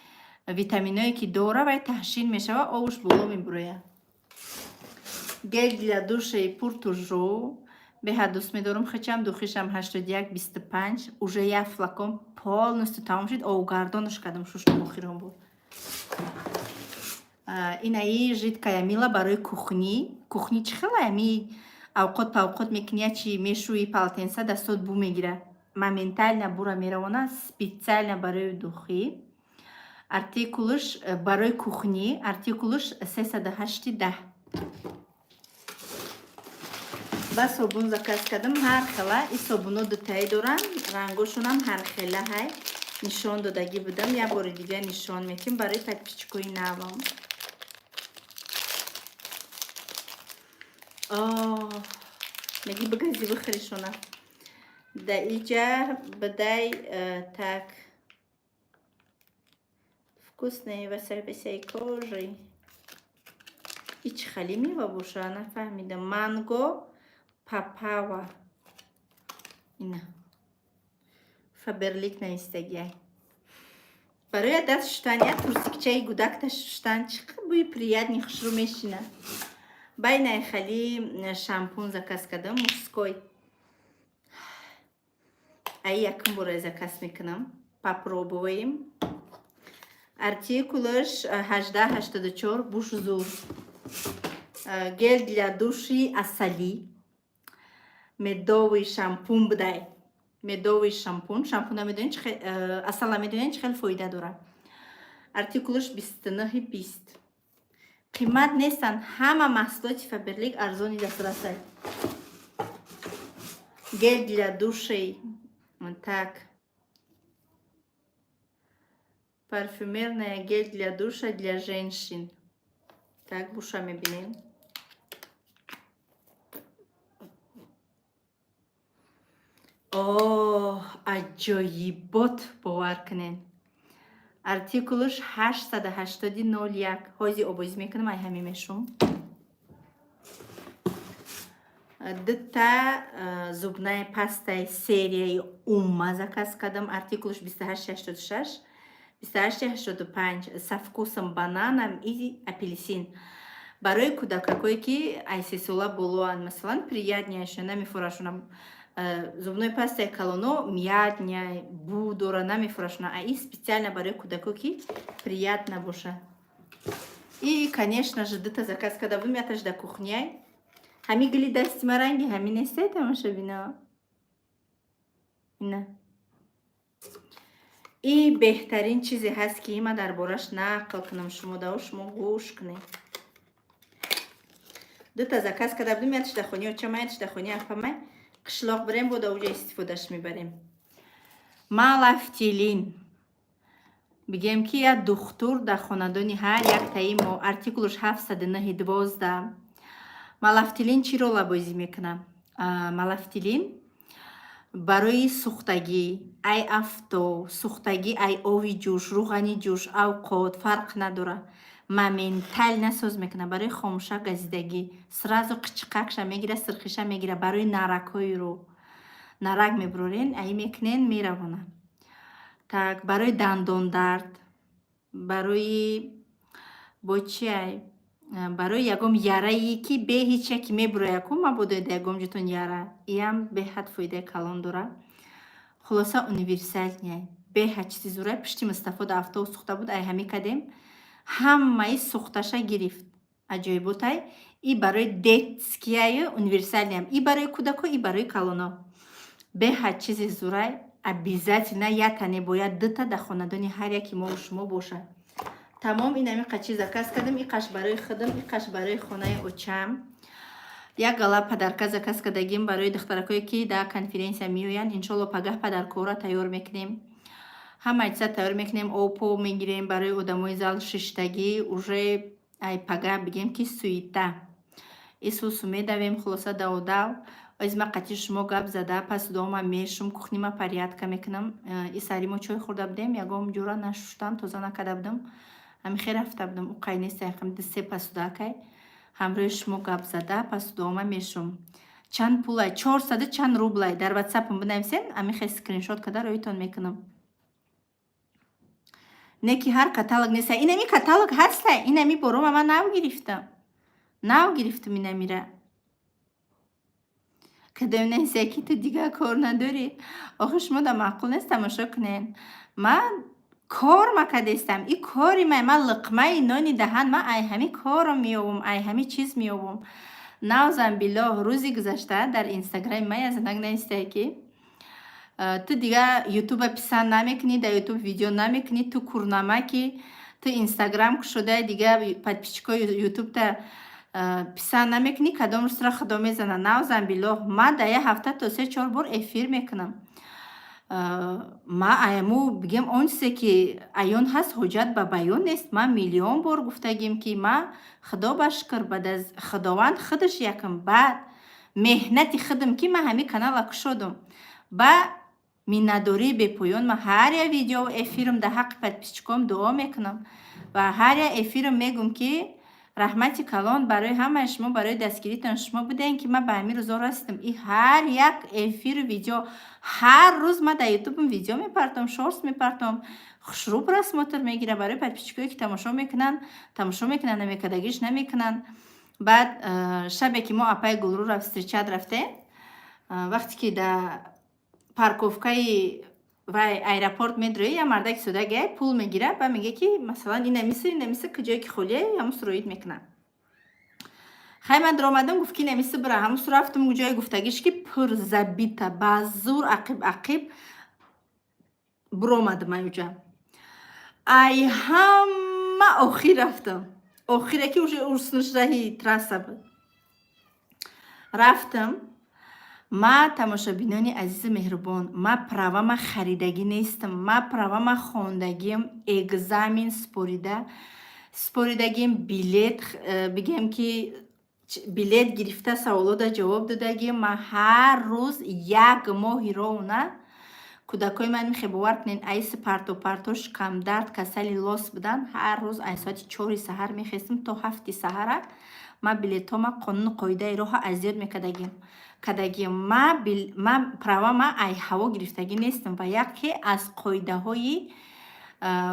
витаминое ки дора, вай таҳшин мешава, овуш боло мебурояд. Гель для душа Пур Тужур беҳад дӯст медорам. Хичам духишам 81,25, уже як флакон полностью тамом шуд, овгардонаш кардам, шуштам охирон бор. Инаи жидкая мыло барои кухни. Кухни чӣ хела, ами авқот павқот мекунӣ, чи мешӯи, полотенца, дастот бӯ мегира, моментально бура меравона. Специально барои духи, артикулш барои кухни, артикулш 308-10. Ба собун заказ кардам ҳар хела. И собуно дутаи доранд, рангошонам ҳар хела ҳай. Нишон додагӣ будам, як бори дига нишон метим барои подписчикои навам. Меги бигази, бихӯришона. Да иҷа бадай так, вкусные васабисаи кожи. И чӣ хали мева боша, нафаҳмидам. Манго, папава. Ина Фаберлик навистагиай. Барои даст шуштан, як трусикчаи гудакта шуштан, чӣ қадр бӯи приятный, хушрӯ мешина. Байнаи хали шампун заказ кардам, мужской. Ай якум бора заказ мекунам, попробуем. Артикулаш 1884, буш зур. Гель для души асали, медовый шампун будай. Медовый шампун, шампуна медонед, асала медонед, чӣ хел фоида дорад. Артикулаш 29,20. Қимат нестанд, ҳама маҳсулоти Фаберлик арзони дастрасай. Гель для души, так, парфюмерная гель для душа для женщин. Так, буша мебинем. Оҳ, аҷоибот, бовар кунед. Артикулш 880-01. Ҳози обозӣ мекунам, ай ҳамин мешум. Дута зубная пастаи серияи Умма заказ кардам, артикулш 2886, 2885, со вкусом бананом и апельсин. Барои кӯдакакое ки ай 3 сола болоанд, масалан, приятнее намефурашонам. Зубной пастаи калоно мятная бӯ дора, намефурашона, а и специально барои кӯдако, ки приятно боша. И, конечно же, дута заказ карда будем, яташ да кухняй. Ҳами гили дасти ма ранги ҳами нестай, тамошобино? Ина и беҳтарин чизе ҳаст, ки ма дар бораш нақл кунам шумо даво, шумо гӯш кунед. Дута заказ карда будем, яташ да хони очама, яташ да хони апамай. Қишлоқ бирем, бо да уҷа истифодаш мебарем. Малафтилин, бигем ки як духтур дар хонадони ҳар яктаи мо. Артикулш 709-12. Малафтилин чиро лабозӣ мекунам? Малафтилин барои сӯхтагӣ, ай афто сӯхтагӣ, ай ови ҷӯш, рӯғани ҷӯш, авқот, фарқ надорад, моментально соз мекунад. Барои хомӯша газидагӣ сразу қичиқакша мегира, сирхиша мегира. Барои наракҳои рӯ, нарак мебурорен, ай мекунен, меравонад. Так, барои дандондард, барои бо чи, барои ягон ярае ки бе ҳеҷ яке мебурояд ку, мабодо ягон ҷутон яра, иам беҳад фоидаи калон дорад. Хулоса, универсальный, беҳад чизи зурай. Пишти Мустафо да авто сӯхта буд, ай ҳамӣ кардем, ҳамаи сӯхташа гирифт. Аҷоиботай. И барои детскияю универсальныям, и барои кӯдако, и барои калоно, беҳад чизи зурай. Обязательно ятане бояд дута дар хонадони ҳар яки мову шумо бошад. Тамом, ин ҳами қачи заказ кардам. И қаш барои худам, и қаш барои хонаи очам. Як гала подарка заказ кардагим барои духтаракое, ки дар конференсия меоянд. Иншолло, пагаҳ подаркора тайёр мекунем, ҳама чиза тайёр мекунем, обпо мегирем барои одамои зал шиштагӣ. Уже ай пагаҳ бигем, ки суета исусу медавем. Хулоса, даводав оз ма қати шумо гап зада, пас дома мешум, кухнима порядка мекунам. И сари мо чой хӯрда будем, ягон ҷура нашуштам, тоза накарда будам, ҳами хел рафта будам. Уқай нест, якам ду се пасудакай. Ҳамроҳи шумо гап зада, пас дома мешум. Чанд пулай? 400-у чанд рублай. Дар Ватсапам бинависен, амихе скриншот карда роитон мекунам. Не ки ҳар каталог неста. Инами каталог ҳаста, инами борома ман нав гирифтам. Нав гирифтам инамира. Кадом неста, ки ту дигар кор надорӣ? Охир шумо да маъқул нест, тамошо кунен. Ман кор макардестам. И кори ман, ман луқмаи нони даҳан, ман ай ҳами корро меёбам, ай ҳами чиз меёбам. Наузам биллоҳ, рӯзи гузашта дар Инстаграми ман як занак навистае, ки ту дигар Ютуба писанд намекунӣ, дар Ютуб видео намекунӣ, ту курнамакӣ, ту Инстаграм кушодаи, дигар подписчикои Ютубта писанд намекунӣ, кадом рӯзра худо мезана. Наузам биллоҳ, ман дар як ҳафта то се чор бор эфир мекунам. Ман аяму бигем, он чизе ки аён ҳаст, ҳоҷат ба баён нест. Ман миллион бор гуфтагим, ки ман, худо ба шукр, баъд аз Худованд худаш якм, баъд меҳнати худам, ки ман ҳамин канала кушодум, ба миннатдории бепоён ман ҳар як видео эфирам дар ҳаққи подписчиком дуо мекунам ва ҳар як эфирам мегӯм, ки раҳмати калон барои ҳамаи шумо, барои дастгиритон. Шумо будем, ки ман ба ҳамин рӯзо расидам. И ҳар як эфиру видео, ҳар рӯз ман дар Ютубам видео мепартом, шортс мепартом, хушрӯ просмотр мегирад. Барои подписчикое, ки тамошо мекунанд, тамошо мекунанд, намекардагиш намекунанд. Баъд шабе ки мо апаи Гулрӯра встречать рафтем, вақте ки дар парковкаи вай аэропорт медроӣ, як мардаки содагиай пул мегирад, ба мега, ки масалан, инамиса, инамиса, куҷое ки холие, ҳамусу роид мекунад. Хай, ман даромадам, гуфт, ки инамиса бира, ҳамусу рафтам, ҷои гуфтагиш ки пур забита, ба зур ақиб ақиб буромадам. Аюҷа ай ҳама охир рафтам, охире ки уже урснуш раҳи трасса буд, рафтам. Ма, тамошобинони азизу меҳрубон, ма правама харидагӣ нестам, ма правама хондагиам, экзамен споридагим, билет бигем, ки билет гирифта, саволода ҷавоб додагим. Ма ҳар рӯз як моҳи ровна кӯдакои ман, мехе бовар кунед, айси парто парто, шикамдард, касали лос буданд, ҳар рӯз ай соати 4-и саҳар мехестам то 7-и саҳара. Ма билетҳома, қонуну қоидаи роҳа аз ёд мекардагим кардагим. Ма права ма ай ҳаво гирифтагӣ нестам ва яке аз қоидаҳои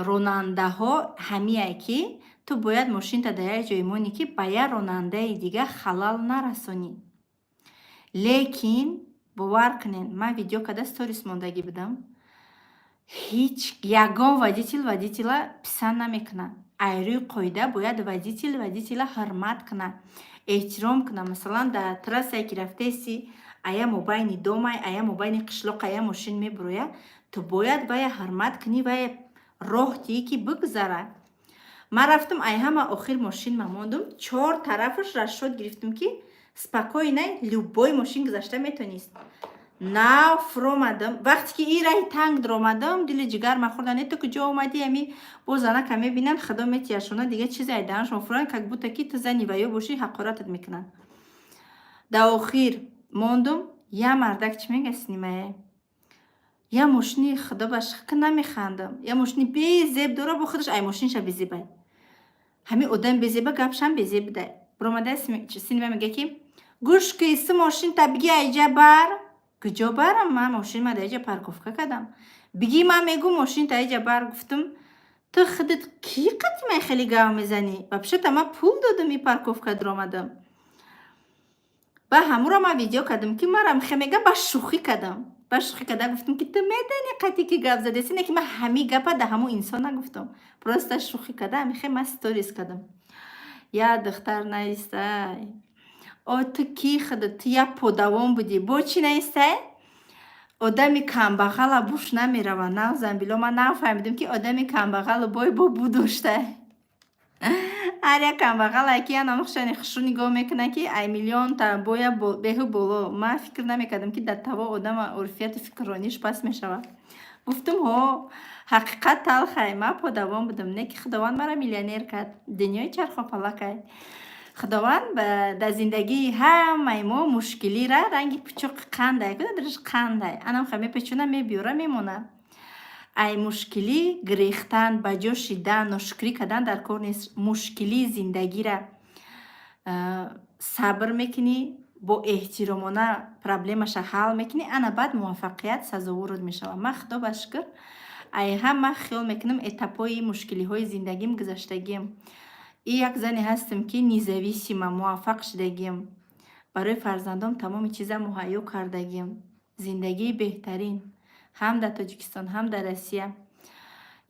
ронандаҳо ҳамие, ки ту бояд мошинта дар як ҷое монӣ, ки ба як ронандаи дигар халал нарасонӣ. Лекин бовар кунед, ман видео карда сторис мондагӣ будам, ҳеҷ ягон водитель водителя писанд намекунад. Ай рӯи қоида бояд водитель водителя ҳурмат кунад, эҳтиром кунад. Масалан, дар трассае ки рафтаеси, ая мобайни домай, ая мобайни қишлоқ, ая мошин мебурояд, ту бояд вая ҳурмат кунӣ, вая роҳ диҳӣ, ки бигзарад. Ман рафтам, ай ҳама охир мошинма мондум, чор тарафаш расчёт гирифтам, ки спокойно любой мошин гузашта метонист. Нав фуромадам, вақте ки ин раҳи танг даромадам, дили ҷигар махӯрда. Не, ту куҷо омадӣ? Ами бо занака мебинанд, худо метияшона, дигар чизе ай даҳаншон фуран, как будто ки ту зани ваё бошӣ, ҳақоратат мекунанд. Дар охир мондум, я мардак чӣ мега, снимае я мошини, худо ба шукр, намехандам, я мошини безеб дора, бо худаш ай мошиниша безебай, ҳамин одам безеба, гапшам безеб будай. Буромада синема, мега, ки гӯш ки, си мошинта биги, айҷа бар. Куҷо барам? Ман мошинма дар иҷа парковка кардам. Биги, ман мегӯ, мошинта иҷа бар. Гуфтам: ту худат кӣ, қати ман хеле гав мезанӣ? Вообще-то ман пул додам, и парковка даромадам. Ба ҳамуро ман видео кардам, ки марам хе мега, ба шӯхӣ кардам. Ба шӯхӣ карда гуфтам, ки ту медонӣ, қати ки гап задаси. Не ки ман ҳамин гапа да ҳамун инсон нагуфтам, просто шӯхӣ карда, ҳамихе ман сторис кардам. Я духтар наистай: о, ту кӣ худат? Ту як подавон будӣ, бо чӣ наистай? Одами камбағала буш намерава. Навзамбило, ман нафаҳмидам, ки одами камбағалу бой бо бу доштай. Ҳар як камбағалае ки янамухшани хушрӯ нигоҳ мекунад, ки ай миллионта боя беҳу боло. Ман фикр намекардам, ки дар таво одама урфияти фикррониш паст мешавад. Гуфтум: ҳо, ҳақиқат талхай, ман подавон будам, не ки Худованд маро миллионер кард. Дунёи чархофалакай. Худованд дар зиндагии ҳамаи мо мушкилира ранги пучоқи қандай кудадриш, қандай анамха мепечона, мебиёра, мемонад. Ай мушкилӣ гирехтан, ба ҷо шидан, ношукрӣ кардан дар кор нест. Мушкилии зиндагира сабр мекунӣ. Бо эҳтиромона проблемаша ҳал мекунӣ, ана баъд муваффақият сазоворот мешавад. Ман, худо ба шукр, ай ҳама хиёл мекунам, этапҳои мушкилиҳои зиндагим гузаштагиам. И як зане ҳастам, ки независима, муваффақ шудагиам, барои фарзандом тамоми чиза муҳайё кардагиам, зиндагии беҳтарин ҳам дар Тоҷикистон, ҳам дар Россия.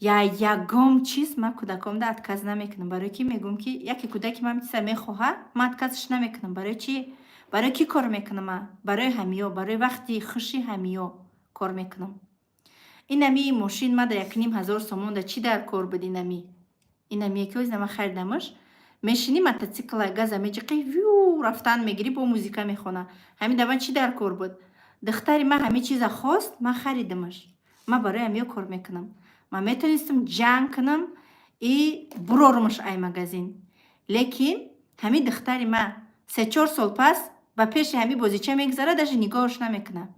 Я ягон чиз ман кӯдакомда отказ намекунам, барои ки мегӯм, ки яке кӯдаки ман чиза мехоҳад, ман отказаш намекунам. Барои чӣ? Барои кӣ кор мекунам ман? Барои ҳамиё, барои вақти хуши ҳамиё кор мекунам. Инами мошин ма дар 1500 сомон да чӣ дар кор буд? Инами ки озина ман харидамаш, мешинӣ, мототсикла газа меҷиқӣ, вю рафтан мегирӣ, бо музика мехона. Ҳамин да ман чӣ дар кор буд? Духтари ман ҳамин чиза хост, ман харидамаш. Ман барои ҳамиё кор мекунам. Ман метонистам ҷанг кунам и бурорумаш ай магазин, лекин ҳамин духтари ман 3-4 сол пас ба пеши ҳамин бозича мегузарад, даже нигоҳш намекунад.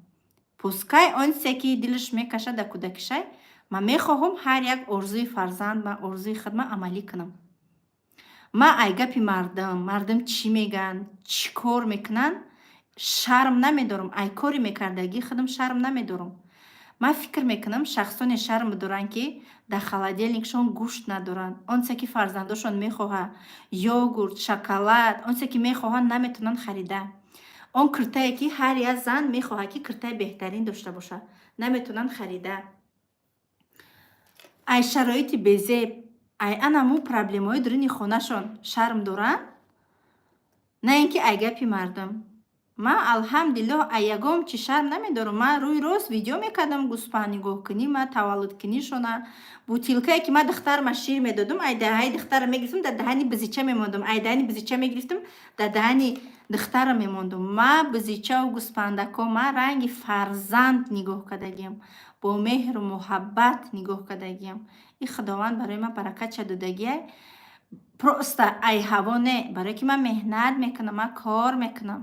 Пускай он чизе ки дилаш мекашад дар кӯдакишай. Ман мехоҳам ҳар як орзуи фарзанд, ман орзуи худма амалӣ кунам. Ман ай гапи мардум, мардум чӣ мегӯянд, чӣ кор мекунанд, шарм намедорам. Ай кори мекардагии худам шарм намедорам. Ман фикр мекунам, шахсоне шарм доранд, ки дар холодильникшон гӯшт надоранд, он чизе ки фарзандошон мехоҳад, йогурт, шоколад, он чизе ки мехоҳанд, наметавонанд харида. Он киртае ки ҳар як зан мехоҳад, ки киртаи беҳтарин дошта бошад, наметавонанд харида. Ай шароити безеб, ай анаму проблемаҳои дуруни хонашон шарм доранд, на ин ки ай гапи мардум. Ман, алҳамдулиллоҳ, ай ягон чи шарм намедорам. Ман рӯи рост видео мекардам, гӯспанд нигоҳкунӣ, ман таваллудкунишона, бутилкае ки ман духтарма шир медодум, ай даҳаи духтара мегирифтам, дар даҳани бизича мемондум, ай даҳани бизича мегирифтам, дар даҳани духтара мемондум. Ман бизичаву гӯспандако ман ранги фарзанд нигоҳ кардагиам, бо меҳру муҳаббат нигоҳ кардагиам. И Худованд барои ман баракатша додагиай. Просто ай ҳаво не, барое ки ман меҳнат мекунам, ман кор мекунам,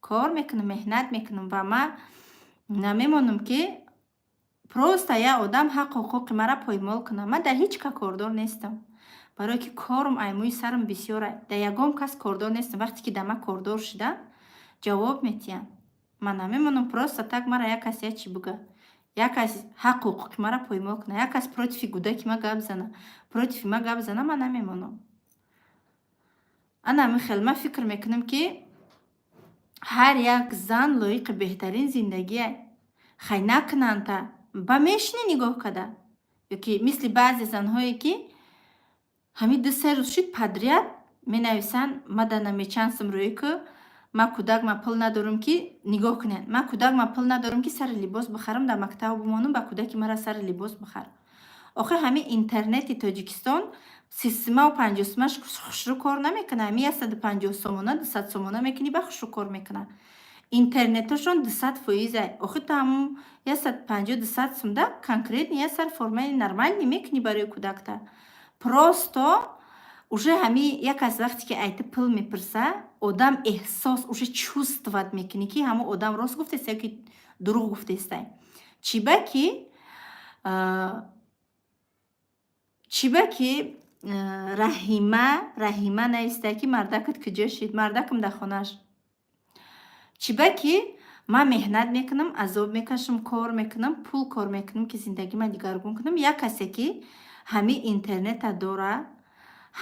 кор мекунам, меҳнат мекунам ва ман намемонам, ки просто як одам ҳаққу ҳуқуқи маро поймол кунад. Ман дар ҳеҷ ка кордор нестам, барое ки корум ай мӯи сарам бисёра. Дар ягон кас кордор нестам. Вақте ки дар ман кордор шудам, ҷавоб метиҳам. Ман намемонам просто так мара як кас як чӣ буга, як кас ҳаққу ҳуқуқи маро поймол кунад, як кас противи кӯдаки ман гап зана, противи ман гап зана, ман намемонам. Ана ҳамин хел ман фикр мекунам, ки ҳар як зан лоиқи беҳтарин зиндагие. Хай, накунандта, ба мешинӣ нигоҳ када, ёки мисли баъзе занҳое, ки ҳамин 2-3 рӯз шуд, подряд менависанд: «Ма да намечансам рӯӣ ку, ман кӯдак, ман пул надорам, ки нигоҳ кунед, ман кӯдак, ман пул надорам, ки сари либос бихарам, дар мактаб бимонам, ба кӯдаки мара сари либос бихар». Охир ҳамин интернети Тоҷикистон 30 сумаву 50 сумаш хушрӯ кор намекунад. Ҳамин 150 сомона, 200 сомона мекунӣ, ба хушрӯ кор мекунад. Интернетошон 200 фоиза. Охир ту ҳамун 150, 200 сумда конкретно як сар формаи нормальный мекунӣ барои кӯдакта. Просто уже ҳами як кас вақте ки ай ту пул мепурса, одам эҳсос, уже чувствовать мекунӣ, ки ҳамон одам рост гуфтеста ё ки дурӯғ гуфтестай. Чиба ки Раҳима нависта, ки мардакат куҷо шид? Мардакам дар хонааш. Чиба ки ман меҳнат мекунам, азоб мекашам, кор мекунам, пул кор мекунам, ки зиндагима дигаргун кунам. Як касе ки ҳамин интернета дора,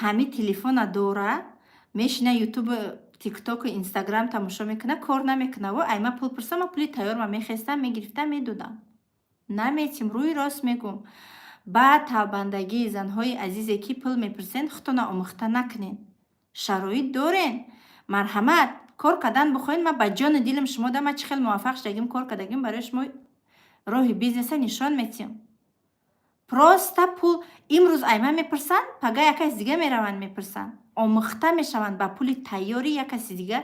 ҳамин телефона дора, мешина, Ютубу, Тиктоку, Инстаграм тамошо мекунад, кор намекунад. Во ай ман пул пурсам, ман пули тайёрма мехестам, мегирифтам, медодам. Наметим, рӯи рост мегӯм. Баъд талбандагии занҳои азизе, ки пул мепурсен, худтона омӯхта накунед. Шароит дорен, марҳамат, кор кардан бихоҳед, ман ба ҷону дилам шумо да, ман чӣ хел муваффақ шудагим, кор кардагим, барои шумо роҳи бизнеса нишон метиҳам. Просто пул имрӯз ай ман мепурсанд, пага як каси дига мераванд, мепурсанд. Омӯхта мешаванд ба пули тайёри як каси дига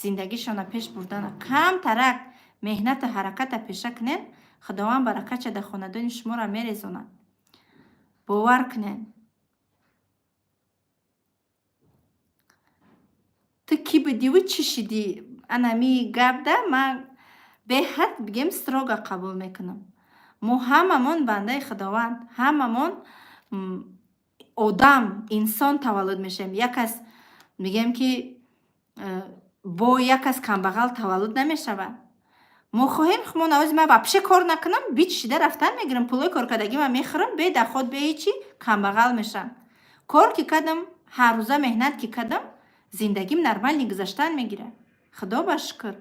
зиндагишонро пеш бурдана. Камтарак меҳнату ҳараката пеша кунед, Худованд баракатша дар хонадони шуморо мерезонад, бовар кунед. Ту кӣ будиву чӣ шидӣ? Анами гапда ман беҳад, бигем, строго қабул мекунам. Мо ҳамамон бандаи Худованд, ҳамамон одам, инсон таваллуд мешавем. Як кас, мегӯем, ки Бо як кас камбағал таваллуд намешавад. Мо хоҳем мо навози ман вообще кор накунам, бич шида рафтан мегирам, пулои коркардагима мехӯрам, бе доход, бе ҳечи камбағал мешавам. Кор ки кардам, ҳаррӯза меҳнат ки кардам, зиндагим нормально гузаштан мегирад. Худо ба шукр.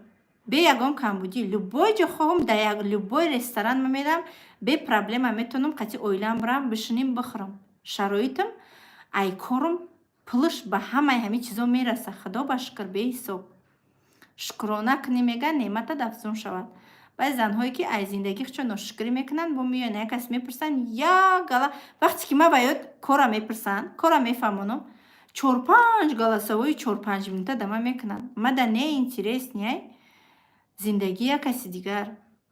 Бе ягон камбудӣ. Любой ҷо хоҳам, дар любой ресторан ма мерам, бе проблема метавонам қати оилаам бирам, бишинем, бихӯрам. Шароитам, ай корам, пулаш ба ҳамаи ҳамин чизо мераса. Худо ба шукр, беҳисоб. Шукрона кунӣ, мегӯянд, неъматат афзун шавад. Баъзе занҳое ки аз зиндагӣ худшон ношукрӣ мекунанд, бо меоянд, як кас мепурсанд, як гала вақте ки ман ба ёд кора мепурсанд, кора мефаҳмонам, чор-панҷ голосовои 4-5 минута да ман мекунанд. Мада не интересный зиндагии як каси дигар.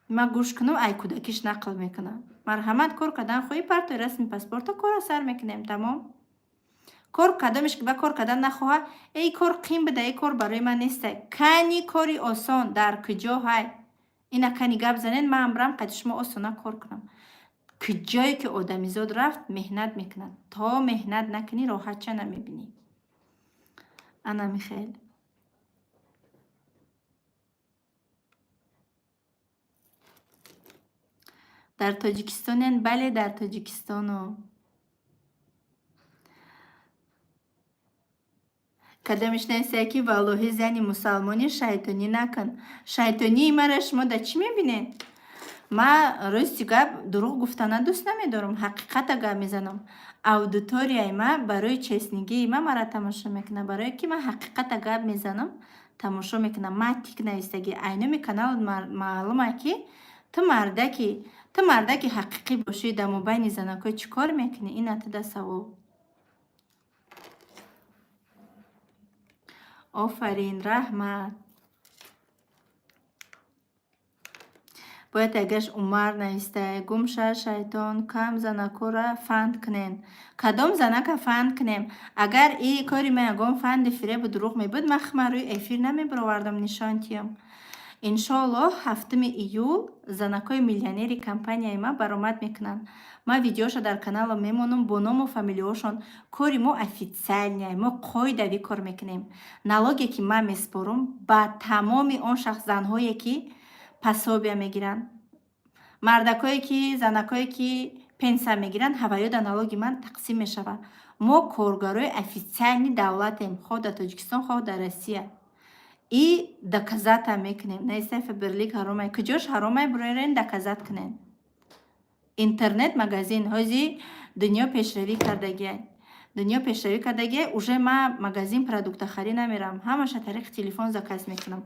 Ман гӯш кунам, ай кӯдакиш нақл мекунам. Марҳамат, кор кардан хоҳӣ, партои расми паспорта, кора сар мекунем, тамом. Кор кадомеш ки ба кор кардан нахоҳад, эй кор қин буда, эй кор барои ман нестай. Кани кори осон дар куҷо ҳай? Ина кани гап занед, ман бирам қади шумо осона кор кунам. Куҷое ки одамизод рафт, меҳнат мекунад. То меҳнат накунӣ, роҳатча намебинӣ. Ана Михаил. Дар Тоҷикистонен? Бале, дар Тоҷикистону. Кадомиш нависае ки валлоҳи зани мусалмонӣ шайтонӣ накун. Шайтонии мара шумо дар чӣ мебинед? Ман рости гап дурӯғ гуфтана дӯст намедорам, ҳақиқата гап мезанам. Аудиторияи ман барои честнигии ман мара тамошо мекунад, барое ки ман ҳақиқата гап мезанам, тамошо мекунам. Ман тик навистагӣ. Айноми каналот маълума ки ту мардаки ҳақиқӣ бошӣ, дар мобайни занакҳо чӣ кор мекунӣ? Ина туда савол. Офарин, раҳмат. Бояд агаш Умар навистае. Гум ша, шайтон, кам занакҳоро фанд кунен. Кадом занака фанд кунем? Агар и кори ман ягон фанди фиребу дурӯғ мебуд, ман худман рӯи эфир намебаровардам нишон тиём. Иншоаллоҳ, 7-уми июл занакҳои миллионери компанияи ман баромад мекунанд. Ман видеоша дар каналам мемонам бо ному фамилияҳошон. Кори мо официальный, мо қоидавӣ кор мекунем. Налоге ки ман месупорам ба тамоми он шахс занҳое ки пособия мегиранд, мардакое ки занакое ки пенсия мегиранд, ҳаваёда налоги ман тақсим мешавад. Мо коргарои официальный давлатем, хоҳ дар Тоҷикистон, хоҳ дар Россия. И доказать мекунем. Наистай Фаберлик ҳаромай. Куҷош ҳаромай, бироерен доказать кунем. Интернет магазин ҳози дунё пешравӣ кардагиай. Дунё пешравӣ кардагиай, уже ман магазин продуктахарӣ намерам. Ҳамаша тариқи телефон заказ мекунам.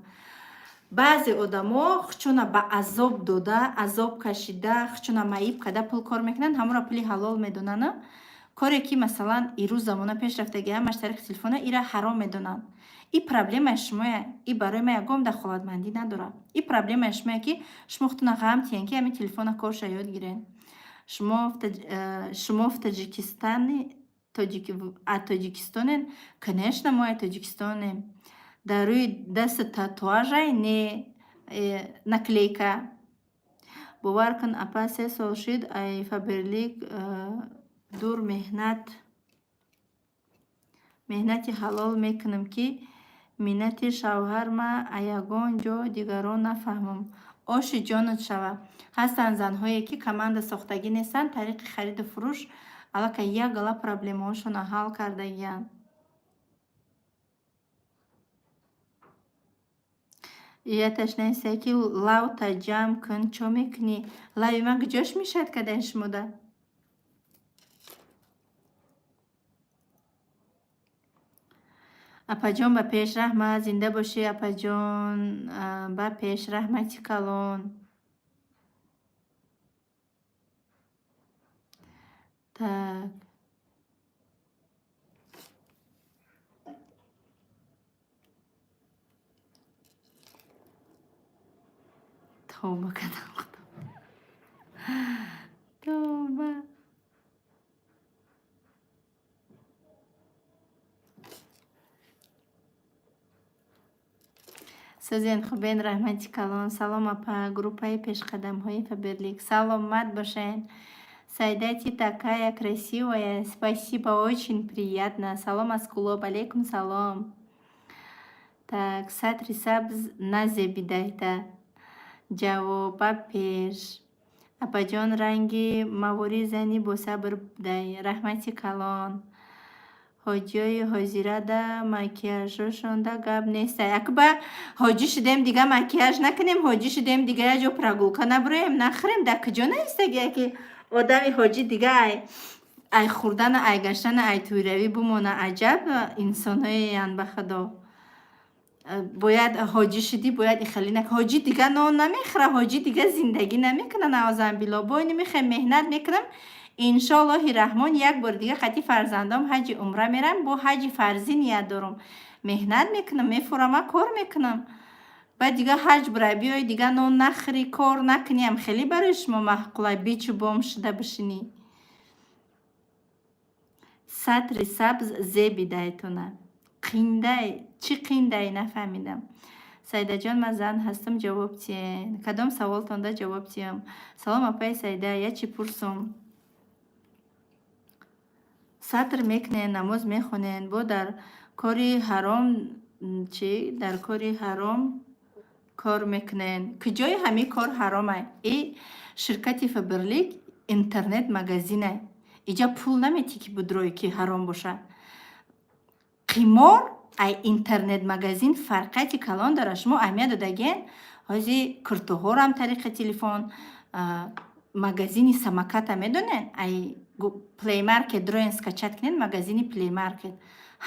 Баъзе одамо худшона ба азоб дода, азоб кашида, худшона маиб карда пул кор мекунанд, ҳамонро пули ҳалол медонанд. Коре ки масалан ирӯз замона пеш рафтаги, ҳамаш тариқи телефона, ира ҳаром медонанд. И проблемаи шумоя, и барои ман ягон дахолатмандӣ надорад. И проблемаи шумое ки шумо худтона ғам тиҳен ки ҳамин телефона корша ёд гирен. Шумо в Таджикистане, а Тоҷикистонен? Конечно, мо а Тоҷикистонем. Дар рӯи дасти татуажай не наклейка. Бовар кун, апа, 3 сол шуд ай Фаберлик дур меҳнати ҳалол мекунам, ки миннати шавҳарма ягон ҷо дигарон нафаҳмам. Оши ҷонат шава. Ҳастанд занҳое ки команда сохтагӣ нестанд, тариқи хариду фурӯш аллакай як гала проблемаҳошонро ҳал кардагиянд. Яташ нависае ки лавта ҷамъ кун, чо мекунӣ? Лави ман куҷош мешавад кадаи шумода? Апаҷон, ба пеш, раҳмат, зинда бошӣ, апаҷон, ба пеш, раҳмати калон. Так. Тавба кардам, Худо. Тавба. Созен хубен, раҳмати калон. Салом, апа, группаи пешқадамҳои Фаберлик. Саломат бошед. Сайда, ты такая красивая. Спасибо, очень приятно. Салом аз Кулоб. Алейкум салом. Так, сатри сабз назебидайта. Ҷавоба пеш. Апаҷон, ранги мавори зани босабр будай. Раҳмати калон. Ҳоҷиёи ҳозирада макияжошонда гап нестай. Акба ҳоҷӣ шудем, дига макияж накунем, ҳоҷӣ шудем, дига як ҷо прогулка набуроем, нахӯрем. Дар куҷо наистагия, ки одами ҳоҷӣ дига ай хӯрдана, ай гаштана, ай тӯйравӣ бумона? Аҷаб инсонҳоеянд, ба худо. Бояд ҳоҷӣ шудӣ, бояд ихелӣ нак. Ҳоҷӣ дига нон намехӯра, ҳоҷӣ дига зиндагӣ намекуна, наъузамбилло. Бо ини мехоҳем, меҳнат мекунам. Иншоаллоҳи раҳмон, як бори дига қати фарзандом ҳаҷи умра мерам. Бо ҳаҷи фарзӣ ният дорум. Меҳнат мекунам, мефурама, кор мекунам. Баъд дига ҳаҷ бурай биёй, дига нон нахӯрӣ, кор накуниам, хеле барои шумо маъқулай бичу бом шуда бишинӣ. Сатри сабз зебидайтона. Қиндай чӣ қиндай, нафаҳмидам. Саидаҷон, ман зан ҳастам, ҷавоб тиен. Кадом саволтонда ҷавоб тиём? Салом, апаи Саида, я чӣ пурсум? Сатр мекунен, намоз мехонен, бо дар кори ҳаром чӣ? Дар кори ҳаром кор мекунен. Куҷои ҳамин кор ҳаромай? И ширкати Фаберлик интернет магазинай. Иҷа пул наметӣ, ки будрое, ки ҳаром бошад. Қимор ай интернет магазин фарқияти калон дорад. Шумо аҳамият додагиен, ҳози куртоҳорам тариқи телефон, магазини Самоката медонед? Ай Play Market дроен, скачать кунед магазини Play Market.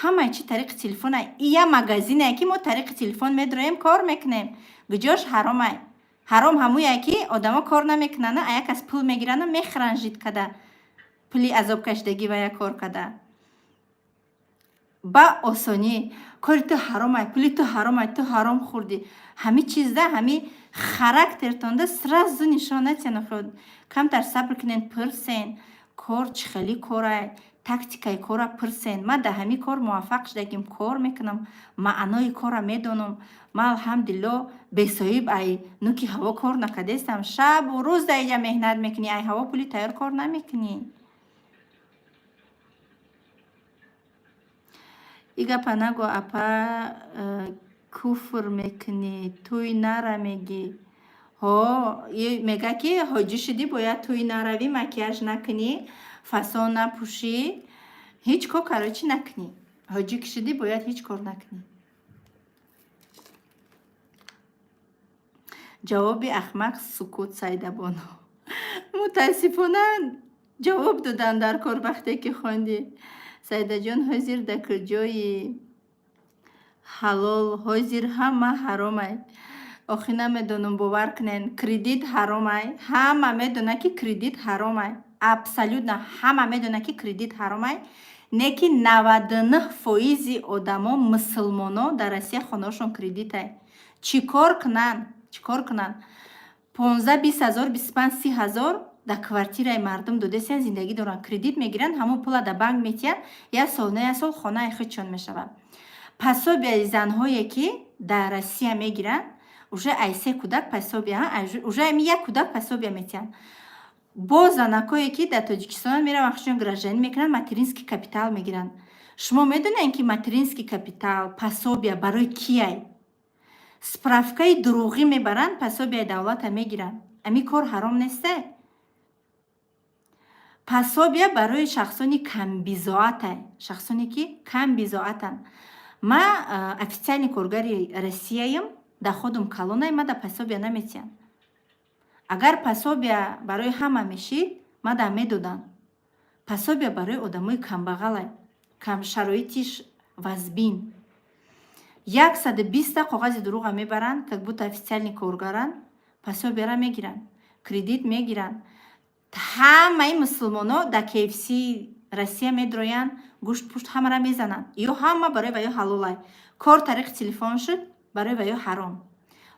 Ҳамаи чи тариқи телефонай. И я магазине, ки мо тариқи телефон медроем, кор мекунем. Куҷош ҳаромай? Ҳаром ҳамуе, ки одамо кор намекунанд, а як кас пул мегирану мехӯранд жид када. Пули азобкашидагӣ ва я кор када. Ба осонӣ кори ту ҳаромай, пули ту ҳаромай, ту ҳаром хӯрдӣ. Ҳами чизда, ҳами характертонда сразу нишон натиҳанд. Камтар сабр кунен, пурсен, кор чӣ хелӣ корай, тактикаи корра пурсен. Ман дар ҳамин кор муваффақ шудагим, кор мекунам, маънои корра медонам. Ман, алҳамдулилло, бесоҳиб ай нуки ҳаво кор накардестам. Шабу рӯз дар иҷа меҳнат мекунӣ, ай ҳаво пули тайёр кор намекунӣ. И гапа нагӯ, апа, куфр мекунӣ, тӯй нара мегӣ. Ҳо, мега, ки ҳоҷӣ шудӣ, бояд тӯй наравӣ, макияж накунӣ, фасон напӯшӣ, ҳеҷ кор, короче, накунӣ. Ҳоҷӣ ки шудӣ, бояд ҳеҷ кор накунӣ. Ҷавоби ахмақ сукут, Сайдабону. Мутаассифона, ҷавоб додан дар кор вақте ки хондӣ. Сайдаҷон, ҳозир дар куҷои ҳалол? Ҳозир ҳама ҳаромай. Охи намедонам, бовар кунен, кредит ҳаромай. Ҳама медонад, ки кредит ҳаромай. Абсолютно ҳама медонад, ки кредит ҳаромай. Не ки 99 фоизи одамо, мусулмоно, дар Россия хонаҳошон кредитай. Чӣ кор кунанд? Чӣ кор кунанд? 15-20 ҳазор, 25-30 ҳазор дар квартираи мардум додесиян, зиндагӣ доранд. Кредит мегиранд, ҳамон пула дар банк метиҳанд, як сол, на як сол хонаи худшон мешавад. Пособияи занҳое, ки дар Россия мегиранд, уже ай се кӯдак пособия, уже ами як кӯдак пособия метиҳанд. Бо занакое, ки дар Тоҷикистон мераванд, худшон гражданин мекунанд, материнский капитал мегиранд. Шумо медонед, ки материнский капитал, пособия барои кияй? Справкаи дурӯғӣ мебаранд, пособияи давлата мегиранд. Ами кор ҳаром несте? Пособия барои шахсони камбизоатай, шахсоне, ки камбизоатанд. Ма официальный коргари Россияем, доходум калонай, ма да пособия наметиҳам. Агар пособия барои ҳама мешид, ма да медодам. Пособия барои одамои камбағалай, камшароитиш вазбин. 120-та коғази дурӯға мебаранд, как будто официальный коргаранд, пособияра мегиранд, кредит мегиранд. Ҳамаи мусулмоно дар KFC Россия медроянд, гӯшт пушт ҳамара мезананд. Ё ҳама барои ваё ҳалолай. Кор тариқи телефон шуд, барои ваё ҳаром.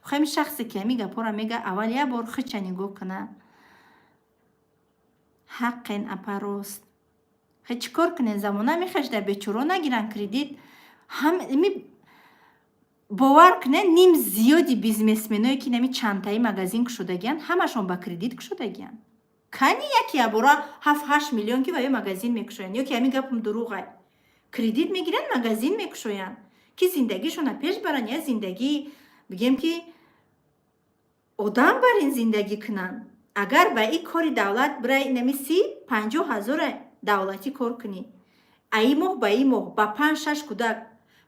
Ҳами шахсе, ки ҳами гапҳоро мега, аввал як бор хича нигоҳ куна. Ҳаққен, апа, рост. Хе, чӣ кор кунен? Замона мехешда, бечоро нагиранд кредит. Ҳами бовар кунед, ним зиёди бизнесменое, ки нами чандтаи магазин кушодагиянд, ҳамашон ба кредит кушодагиянд. Кани яке ябора 7-8 миллион, ки ваё магазин мекушоянд? Ё ки ҳамин гапам дурӯғай? Кредит мегиранд, магазин мекушоянд. Ки зиндагишона пеш баранд, я зиндагӣ бигем, ки одам бар ин зиндагӣ кунанд. Агар ба ин кори давлат бирай, инами 30-50 ҳазора давлатӣ кор кунӣ, аи моҳ ба ин моҳ ба панҷ шаш кӯдак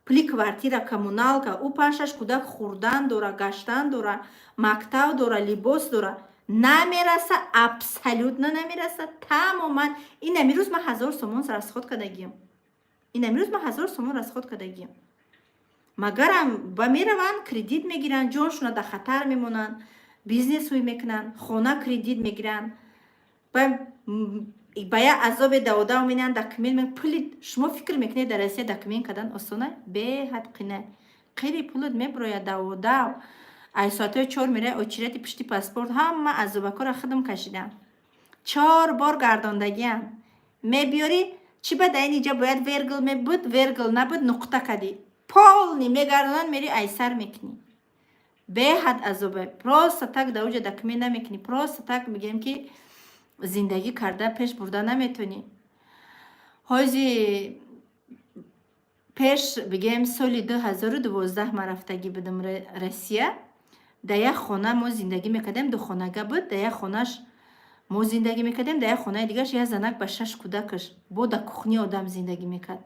пули квартира, коммуналка, ӯ панҷ шаш кӯдак хӯрдан дора, гаштан дора, мактаб дора, либос дора, намераса, абсолютно намераса тамоман. Инами рӯз ман 1000 сомон расход кардагиям, инами рӯз ман 1000 сомон расход кардагиям. Магарам ба мераванд, кредит мегиранд, ҷоншона дар хатар мемонанд, бизнесҳои мекунанд, хона кредит мегиранд, ба як азобе даводав менанд, документ, пули. Шумо фикр мекунед, дар Россия документ кардан осона? Беҳад қина. Қири пулат мебирояд даводав. Ай соатҳои 4 мерай очереди пишти паспорт. Ҳама азобакора худам кашидам, чор бор гардондагиам. Мебиёрӣ, чӣ ба дар ин иҷа бояд вергл мебуд, вергл набуд, нуқта кадӣ, полный мегардонанд, мери айсар мекунӣ. Беҳад азобе. Просто так дар уҷа документ намекунӣ, просто так мегӯем, ки зиндагӣ карда пеш бурда наметонӣ. Ҳози пеш, бигем, соли 2012 ман рафтагӣ будам Россия. Дар як хона мо зиндагӣ мекардем, духонага буд. Дар як хонаш мо зиндагӣ мекардем, дар як хонаи дигараш як занак ба шаш кӯдакаш, бо дар кухни одам зиндагӣ мекард.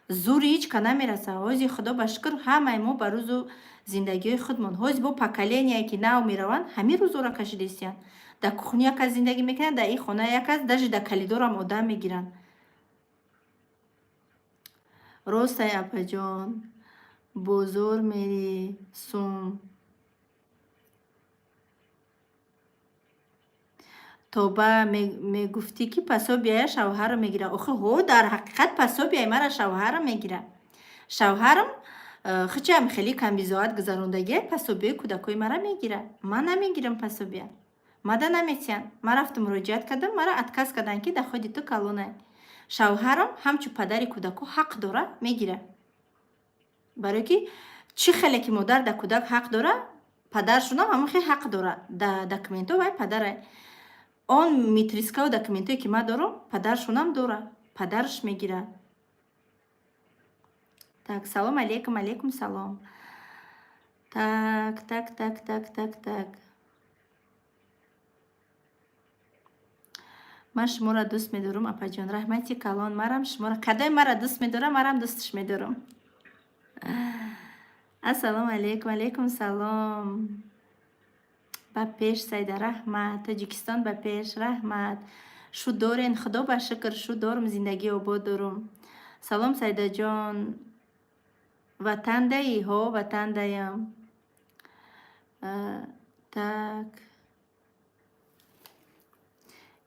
Зури ҳеҷ ка намераса. Ҳози, худо ба шукр, ҳамаи мо ба рӯзу зиндагиҳои худмон. Ҳози бо поколение ки нав мераванд, ҳамин рӯзоро кашидистиянд. Дар кухни як кас зиндагӣ мекунанд, дар ин хона як кас, даже дар коридорам одам мегиранд. Ростай, апаҷон, бозор мери сум тоба мегуфтӣ, ки пособияя шавҳарам мегирад. Охи ҳо, дар ҳақиқат пособияи мара шавҳарам мегирад. Шавҳарам хичам хеле камбизоат гузарондагия, пособияи кӯдакҳои мара мегирад. Ман намегирам пособия, мада наметиҳанд. Ман рафтам, муроҷиат кардам, мара отказ карданд, ки доходи ту калонай. Шавҳарам ҳамчун падари кӯдакҳо ҳақ дора, мегирад, барое ки чӣ хеле ки модар дар кӯдак ҳақ дора, падаршонам ҳамон хел ҳақ дора. Да документҳо вай падарай. Он митрискаву документҳое ки ман дорам, падаршонам дора, падараш мегирад. Так, салом алейкум. Алейкум салом. Так, так, так, так, так, так. Ман шуморо дӯст медорам, апаҷон. Раҳмати калон, марам шуморо. Кадои мара дӯст медорам, марам дӯстш медорам. Ассалому алейкум. Алейкум салом. Ба пеш, Сайда, раҳмат. Тоҷикистон ба пеш, раҳмат. Шу дорен? Худо ба шукр, шу дорум, зиндагӣ обод дорум. Салом, Сайдаҷон, ватандаи? Ҳо, ватандаям. Так,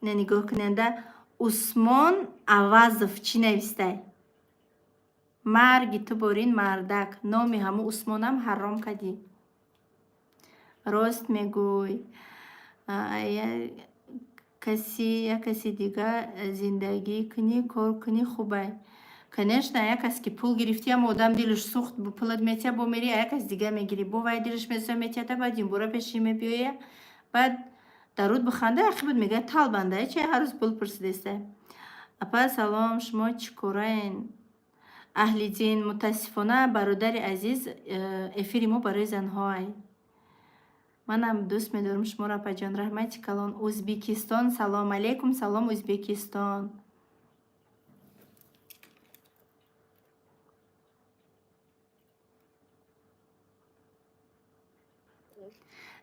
ина нигоҳ кунанда, Усмон Авазов чӣ навистай? Марги ту борин, мардак, номи ҳамун Усмонам ҳаром кардӣ. Рост мегӯй, каси як каси дига зиндагӣ кунӣ, кор кунӣ, хубай. Конечно, як кас ки пул гирифтӣ, ама одам дилаш сӯхт, пулат метиҳа, бо мери як кас дига мегирӣ, бо вай дилаш месӯя, метиҳата, баъд димбора пеши мебиёя, баъд даруд биханда, ақибат мегӯяд: талбанда, чи ҳар рӯз пул пурсидеста. Апа, салом, шумо чӣ кораен? Аҳли дин, мутаассифона, бародари азиз, эфири мо барои занҳоай. Манам дӯст медорам шуморо, апаҷон, раҳмати калон. Ӯзбекистон, салом алейкум, салом, Ӯзбекистон.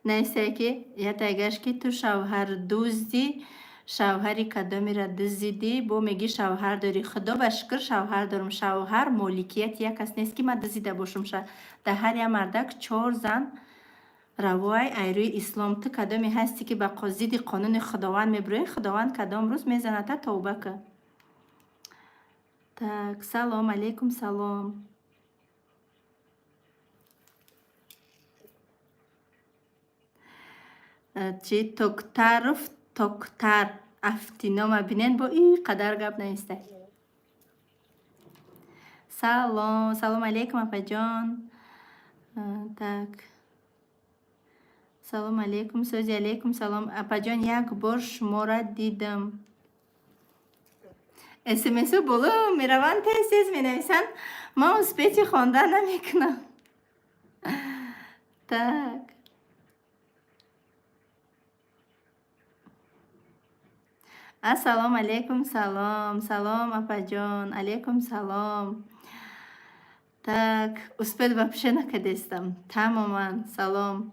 Нависае, ки ятайгаш, ки ту шавҳардузди, шавҳари кадомеро дуздидӣ, бо мегӣ шавҳар дорӣ. Худо ба шукр, шавҳар дорам. Шавҳар моликияти як кас нест, ки ман дуздида бошумша. Дар ҳар як мардак чор зан равоай ай рӯи ислом. Ту кадоме ҳастӣ, ки ба зидди қонуни Худованд мебироӣ? Худованд кадом рӯз мезаната, тавба кун. Так, салом алейкум, салом. Чи Токтаров Токтар афтинома бинен, бо ин қадар гап навистай. Салом, салом алейкум, апаҷон. Так, салом алейкум, сӯзи. Алейкум салом, апаҷон, як бор шуморо дидам. СМСо боло мераванд, тез тез менависанд, ман успеть и хондан намекунам. Так, ассалому алайкум. Салом, салом, апаҷон, алайкум салом. Так, успеть вообще накардестам тамоман. Салом,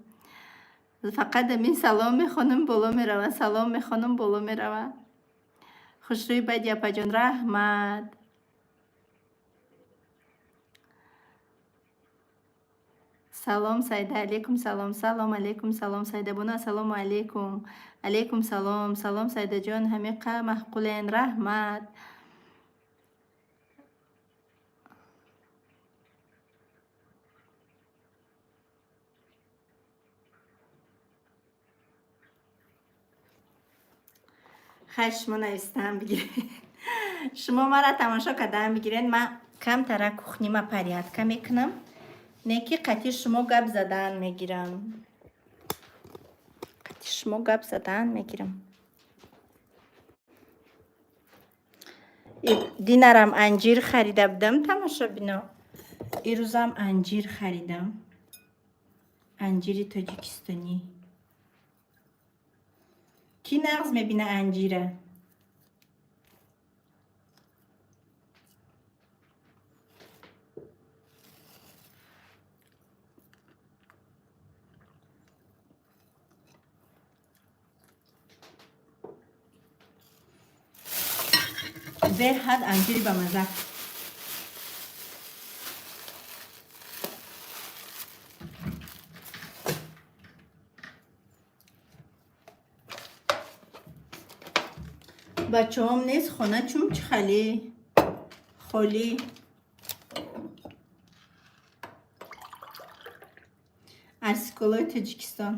фақат амин салом мехонам, боло мерава, салом мехонам, боло мерава. Хушрӯи бади, апаҷон, раҳмат. Салом, Сайда, алейкум салом. Салом алейкум, салом, Сайдабону, ассалому алейкум. Алейкум салом. Салом, Сайдаҷон, ҳамиқа маъқулен, раҳмат. Хай, шумо навистаам бигиред, шумо мара тамошо кардаам бигиред. Ман камтара кухня ма порядка мекунам, не ки қати шумо гап задан мегирам, қати шумо гап задан мегирам. Динарам анҷир харида будам, тамошобино, ирӯзам анҷир харидам, анҷири тоҷикистонӣ. Кӣ нағз мебина анҷира? Беҳад анҷири бамаза. Бачаҳом нест, хона чумчи халӣ холӣ. Арсиколои Тоҷикистон,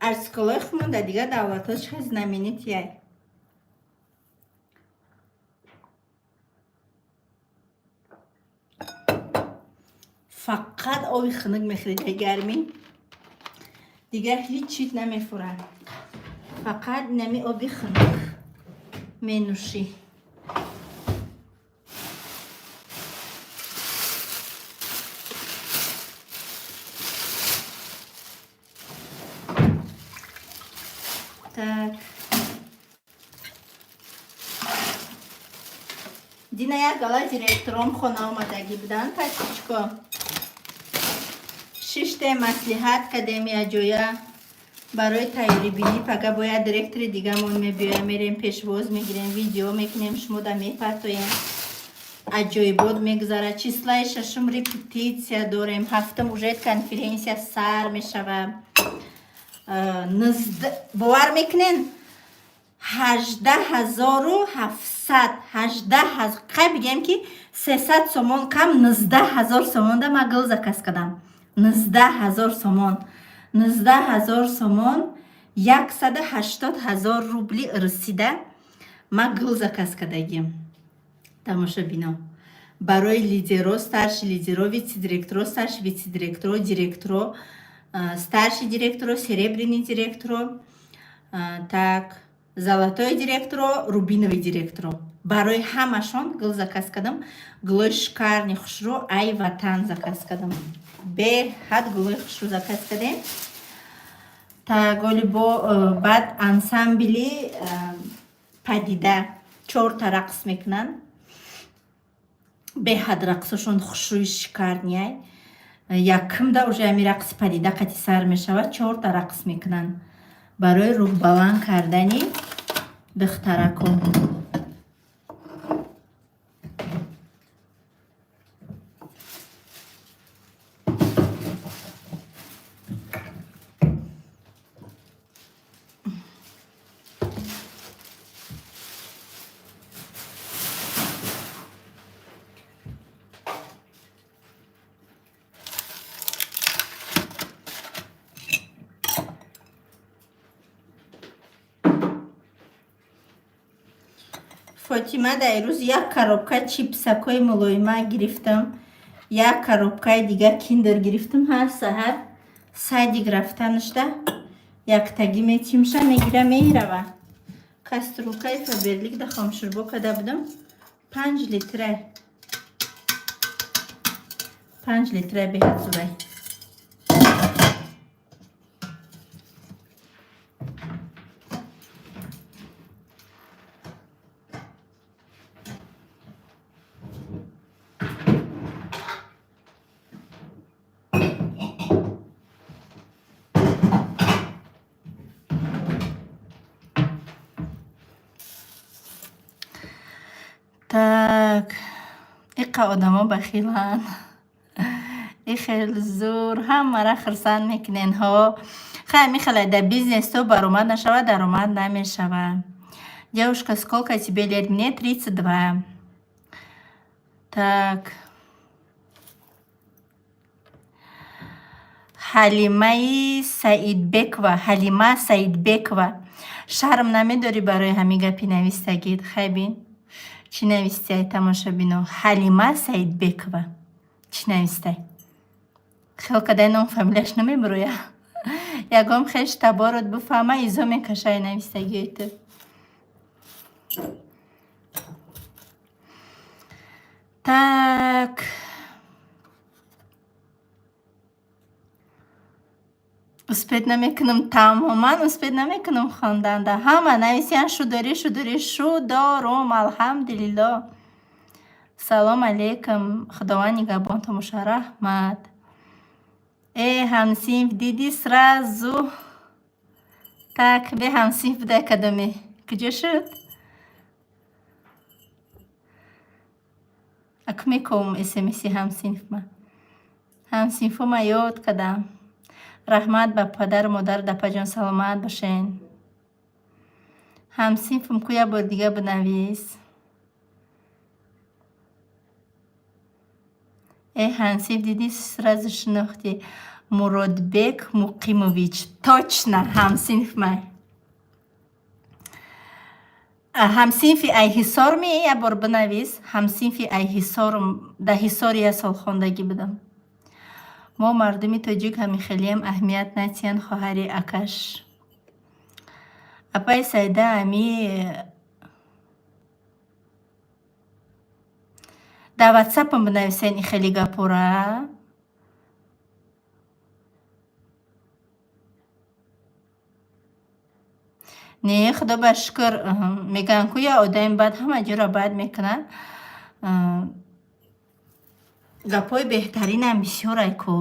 арсиколои худмон дар дигар давлатҳо чӣ хел знаменитый яй. Фақат оби хунук мехӯред дар гармӣ, дигар ҳеҷ чиз намефурад, фақат нами оби хунук менӯшӣ. Так, дина як гала директором хона омадагӣ буданд, подписчико. Шиште, маслиҳат кардем якҷоя барои тайёрибинӣ. Пага бояд директори дигамон мебиёя, мерем, пешвоз мегирем, видео мекунем, шумода мепартоем. Аҷоибот мегузарад. Числа и шашум репетитсия дорем, ҳафтум уже конференсия сар мешава. Бовар мекунен, 18 700, қай бигем, ки 300 сомон кам, 19 000 сомонда ма гул заказ кардам. 19 000 сомон, 19 000 сомон, 180 000 рубли расида ма гул заказ кардагим, тамошобино, барои лидеро, старший лидеро, вице-директоро, старший вице-директоро, директоро, старший директоро, серебряный директоро, так, золотой директоро, рубиновый директоро, барои ҳамашон гул заказ кардам. Гулои шикарный, хушрӯ, ай ватан заказ кардам. Беҳад гулои хушрӯ заказ кардем. Та голи бо баъд ансамбли Падида чорта рақс мекунанд. Беҳад рақсошон хушрӯи, шикарный яй. Якумда уже ами рақси Падида қати сар мешавад, чорта рақс мекунанд барои рӯҳбаланд кардани духтаракон. Фотима, дар рӯз як коробка чипсакҳои мулоима гирифтам, як коробкаи дигар Киндер гирифтам. Ҳар саҳар садик рафтанашда яктагӣ метимша, мегира, мерава. Кастрюлькаи Фаберлик да хомшурбо карда будам. 5 литрай. 5 литрай, беҳад зурай. Так, иқа одамо бахиланд. И хел зур ҳамара хурсанд мекунен ҳо. Хай, михалай, дар бизнесто баромад нашавад, даромад намешавад. Девушка, сколько тебе лет? Мне 32. Так. Ҳалимаи Саидбекова, Ҳалима Саидбекова. Шарм намедорӣ барои ҳамин гапи навистагит? Хай, бин. Чӣ навистиай, тамошобино? Ҳалима Саидбекова. Чӣ навистай? Хел кадай ном фамилияш намебуроя. Ягон хеш таборот буфаҳма, изо мекашай навистагиҳои ту. Так. Успеть намекунам, тамоман успеть намекунам хонданда. Ҳама нависиян шудорӣ, шудорӣ, шудорум, алҳамдулилло. Салом алейкум, Худованд нигаҳбонтон боша, раҳмат. Э, ҳамсинф, дидӣ сразу. Так, бе ҳамсинф будай кадоме? Куҷо шуд? Аку мекобам смси ҳамсинфма. Ҳамсинфома ёд кардам. Раҳмат ба падару модар, дапаҷон, саломат бошен. Ҳамсинфам ку, як бори дига бинавис. Э, ҳамсинф, дидӣ, сразу шинохтӣ. Муродбек Муқимович. Точно, ҳамсинфмай. Ҳамсинфи Айҳисорми, як бор бинавис. Ҳамсинфи Айҳисорм, дар Ҳисор як сол хондагӣ будам. Мо мардуми тоҷик ҳамихелием, аҳамият натиҳанд, хоҳари акаш. Апаи Саида, ами дар ватсапам бинависен и хеле гапора. Не, худо ба шукр, мегӯянд ку я одами бад ҳама ҷоро бад мекунад. Гапҳои беҳтаринам бисёрай ку.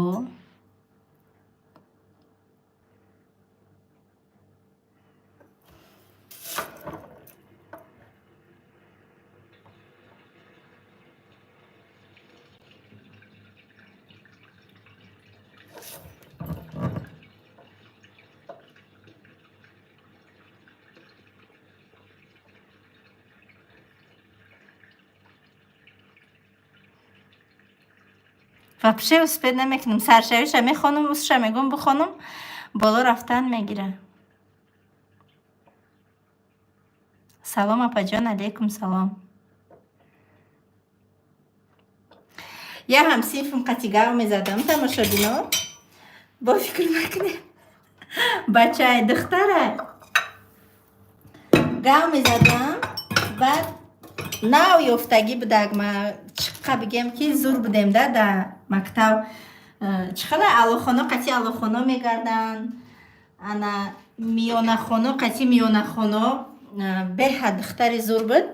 Вообще успеть намекунам. Саршавиша мехонам, усша мегӯм бихонам, боло рафтан мегира. Салом, апаҷон, алейкум салом. Я ҳамсинфим қати гав мезадам, тамошобино. Бо фикр накунем. Бачай, духтарай. Гав мезадам, баъд нав ёфтагӣ будак, ма чиқа бигем ки зур будем да мактаб. Чӣ хела аллохоно қати аллохоно мегарданд, ана миёнахоно қати миёнахоно, беҳад духтари зур буд.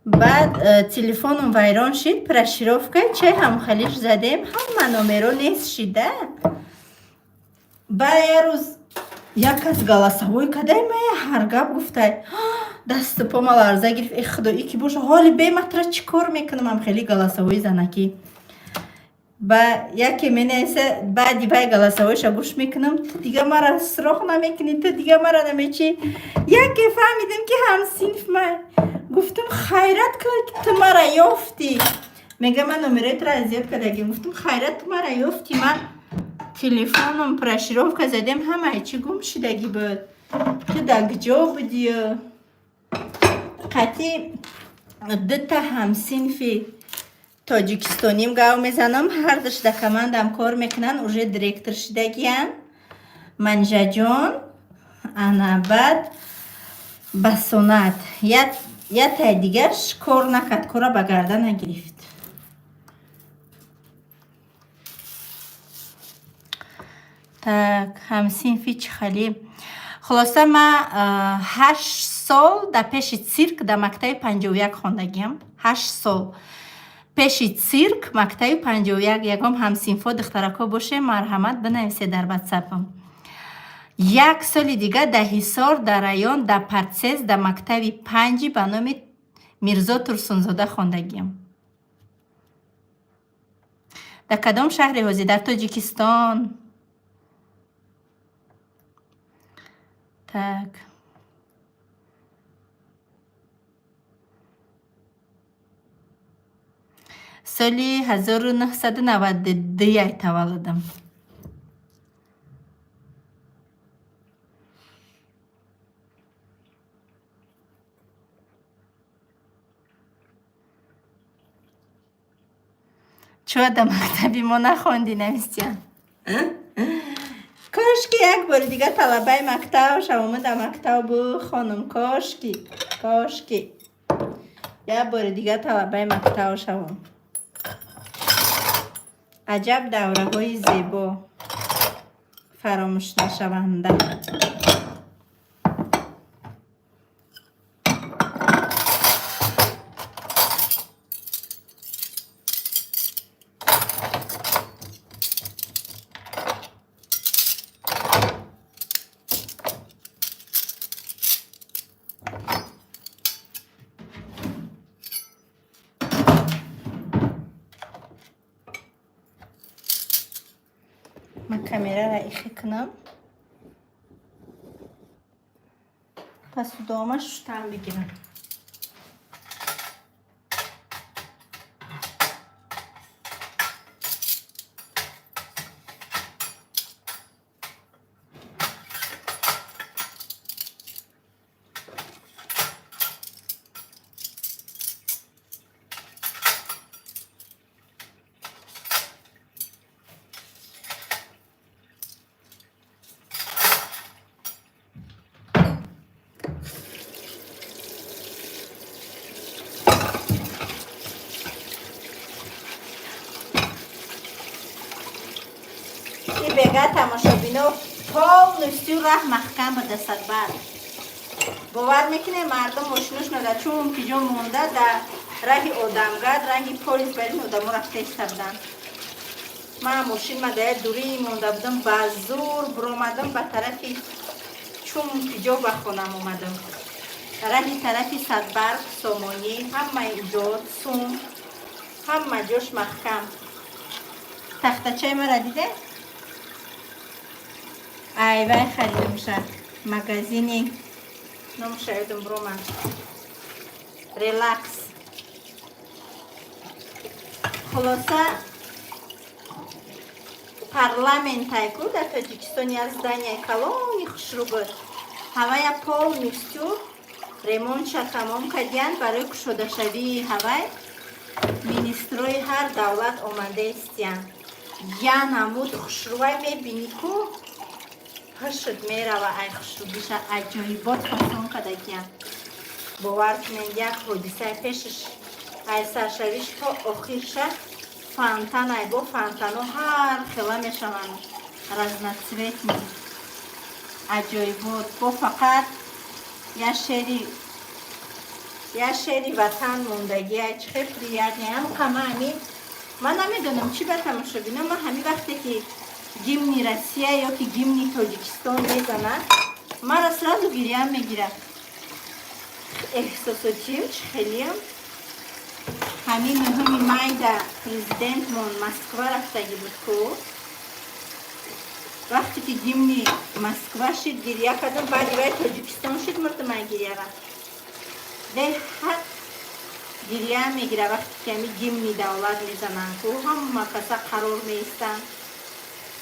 Баъд телефоном вайрон шид, прошивка чай ҳамхалиш задем, ҳама номеро нест шида. Баъд як рӯз як кас голосовой кадай, мая ҳар гап гуфтай, дасту пома ларза гирифт. Э, худо, и ки боша, ҳоли бематра чӣ кор мекунам? Ам хеле голосовои занакӣ. Ба яке менависа, баъди вай голосовойша гӯш мекунам: ту дига мара суроғ намекунӣ, ту дига мара намечӣ. Яке фаҳмидам, ки ҳамсинф май. Гуфтам: хайрат, ту мара ёфтӣ. Мега: ман номерои туро азёд кардагим. Гуфтам: хайрат, ту мара ёфтӣ, ман телефоном прошивка задем, ҳамаи чӣ гум шидагӣ буд, ту дар куҷо будӣ? Қати дута ҳамсинфи тоҷикистоним гав мезанам, ҳардуш дар командам кор мекунанд, уже директор шидагиянд. Манижаҷон, ана баъд Басонат. Ятай дигарш кор накард, кора ба гарда нагирифт. Так, ҳамсинфи чӣ хали? Хулоса, ман 8 сол дар пеши цирк дар мактаби 51 хондагиам. 8 сол пеши цирк, мактаби 51. Ягон ҳамсинфҳо, духтаракҳо боше, марҳамат, бинависед дар ватсапам. Як соли дига дар Ҳисор, дар район, дар партсъезд, дар мактаби панҷи ба номи Мирзо Турсунзода хондагиам. Дар кадом шаҳри ҳозир? Дар Тоҷикистон. Так, соли 1992 таваллудам. Чӯа дар мактаби мо нахондӣ, навистиян. Кошки як бори дига талабаи мактаб шавом, дар мактаб бихонам. Кошки, кошки як бори дига талабаи мактаб шавам. Аҷаб давраҳои зебо, фаромӯшнашаванда. Ман камераро ихе кунам, посудома шуштан бигирам. И бега, тамошобино, полностью раҳ маҳкам ба Дастадбар. Бовар мекунед, мардум мошиношона дар чун ки ҷо монда, дар раҳи одамгард, раҳи поезд барин одамо рафта иста буданд. Ман мошинма дар як дурӣ монда будам, ба зур биромадам, ба тарафи чун ки ҷо ба хонам омадам. Раҳи тарафи Садбарг, Сомонӣ, ҳамаи ҷо, Сум, ҳама ҷош маҳкам. Тахтачаи мара диде? Айвай, харидамша магазини, номша ёдам биромад, Релакс. Хулоса, парламентайку дар Тоҷикистон як здания калони хушрӯ буд, ҳавая полностью ремонтша тамом кардиянд. Барои кушодашавии ҳавай министрои ҳар давлат омада истиянд. Я намуд хушрӯвай мебинӣ ку, ҳушуд мерава ай хушрӯбиша. Аҷоибот фасон кардагиянд. Бовар кунед, як ҳодисаи пешаш, ай саршавиш то охирша фонтан, ай бо фонтано ҳар хела мешаванд, разноцветный, аҷоибот. Бо фақат як шери ватан мондагия. Чӣ хел приятный ҳам қама ҳамин. Ман намедонам чӣ ба, тамошобино, ман ҳамин вақте ки гимни Россия ё ки гимни Тоҷикистон мезанад, мара сразу гирьям мегирад. Эҳсосотием чӣ хелиам. Ҳамин 9-уми майда президентмон Москва рафтагӣ буд ку, вақте ки гимни Москва шид, гирья кардам. Баъди вай Тоҷикистон шид, мурдамай гирьяра. Беҳад гирья мегира вақте ки ҳами гимни давлат мезананд ку, ҳама каса қарор меистанд,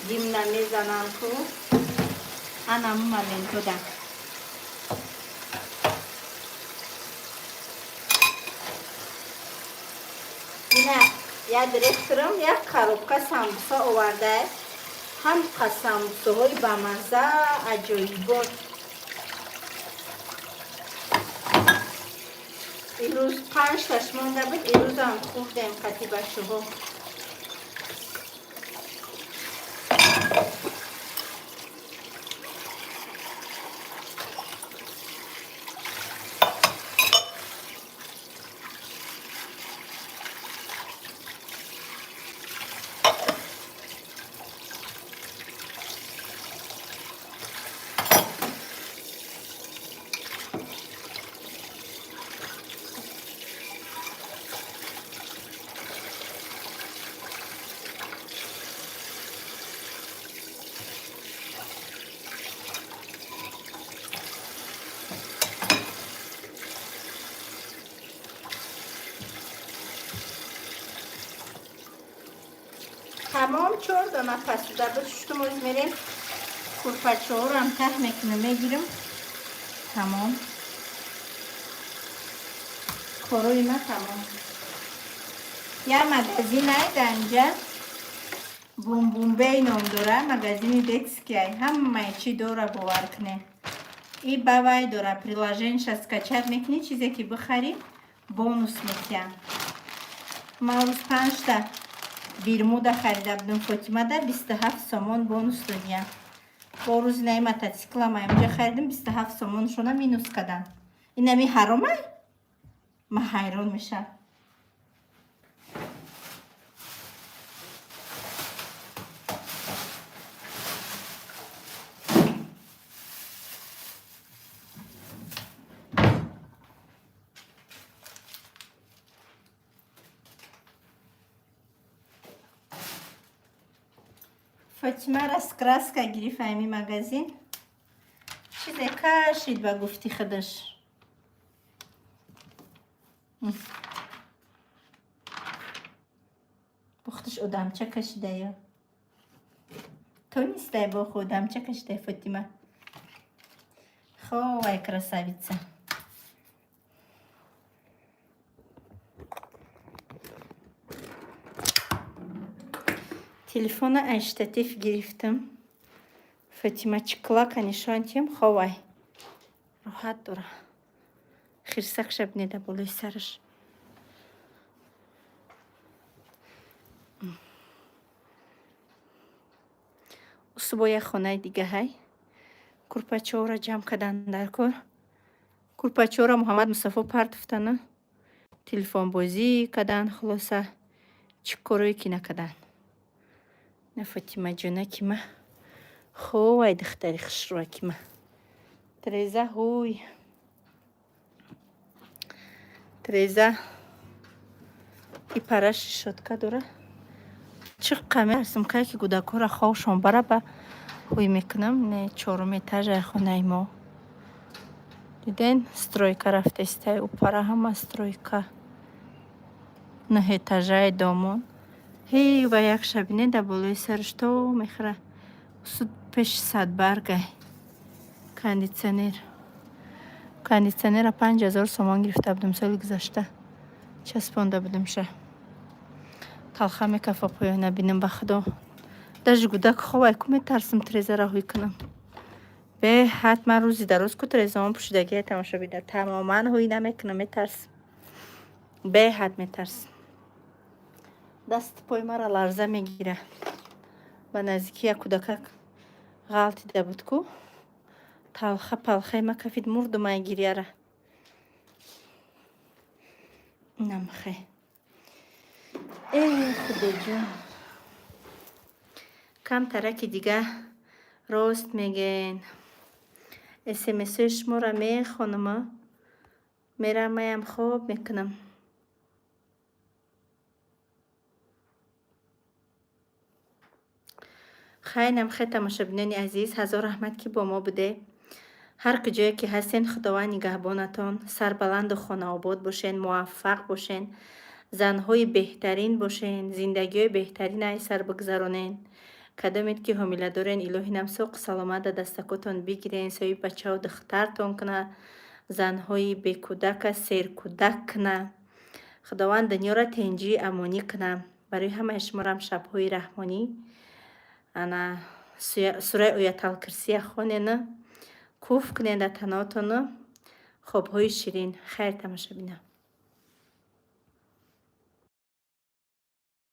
гимна мезананд ку, анаму моментода. Ина як директорам як коробка самбуса овардааст, ҳамқа самбусаҳои бамазза, аҷоибот. Ирӯз панҷташ монда буд, ирӯзам хӯрдем қати бачаҳо. Тамом, чор дона пасуда буд, шуштум. Оз мерем, курпачаҳоро таҳ мекунам, мегирам. Тамом, корои ма тамом. Я магазин ай данҷа, Бумбумбей ном дора, магазини детский ай, ҳамаи чӣ дора, бовар кунед. И бавай дора, приложение ша скачать мекунӣ, чизе ки бихарӣ, бонус метиҳам. Ман рӯз панҷта бермуда харида будам Фотимада, 27 сомон бонус додиям. Бо рӯзи наи мотоциклам инҷа харидам, 27 сомоншона минус кардам. Инами ҳаромай? Ман ҳайрон мешавам. Фотима раскраска гирифт ами магазин, чизе кашид ба гуфти худаш. Бухташ одамча кашидая, то нистай, бо одамча кашидай Фотима. Ховай, красавица. Телефона аз штатив гирифтам. Фатима чиклака нишон тиҳам. Ховай, роҳат дора. Хирсак шабнеда болои сараш. Усубо як хонаи дигаҳай, курпачаҳоро ҷамъ кардан дар кор. Курпачаҳоро Муҳаммад Мустафо партофтана, телефонбозӣ кардан, хулоса, чӣ корое ки накардан. На, Фотимаҷона, ки ма ховай, духтари хушрӯаки ма. Треза, ҳуй, треза и параши шотка дора. Чӣ қамерсим, кай ки кӯдакҳоро хобшон бара, ба ҳуй мекунам. Не, чорум этажаи хонаи мо, диден, стройка рафтестай, у пара ҳама стройка. Нӯҳ этажаи домон. Ҳей, ва як шабине дар болои сараш то мехӯра. Суд пеши садбаргай. Кондитсионер, кондитсионера 5000 сомон гирифта будем соли гузашта, часпонда будемша. Талха мекафа поёна бинам, ба худо, даже гудак ховай ку, метарсам трезара ҳуй кунам беҳад. Ман рӯзи дароз ку трезаон пӯшидагия, тамошобида, тамоман ҳуй намекунам, метарсам, беҳад метарсам. Дасту пои маро ларза мегира. Ба наздики як кӯдакак ғалтида буд ку, талха палхаи ма кафид, мурдум ай гирьяра. Намхе, э худоҷон, камтараки дига. Рост мегӯен, смсҳои шуморо мехонама, мерамаям, хоб мекунам. Хайнам хе, тамошобинони азиз, ҳазор раҳмат, ки бо мо буде. Ҳар куҷое ки ҳастен, Худованд нигаҳбонатон, сарбаланду хонаобод бошен, муваффақ бошен, занҳои беҳтарин бошен, зиндагиҳои беҳтарин ай сар бигзаронен. Кадомед ки ҳомила дорен, илоҳи нам соқу саломат да дастакотон бигирен, соҳиби бачаҳо духтартон куна, занҳои бекӯдака серкӯдак куна, Худованд дунёро тинҷӣ амонӣ куна. Барои ҳамаи шуморам шабҳои раҳмонӣ. Ана сураи Ояталкирсия хонена, куф кунен дар таноатону, хобҳои ширин. Хайр, тамошобинон.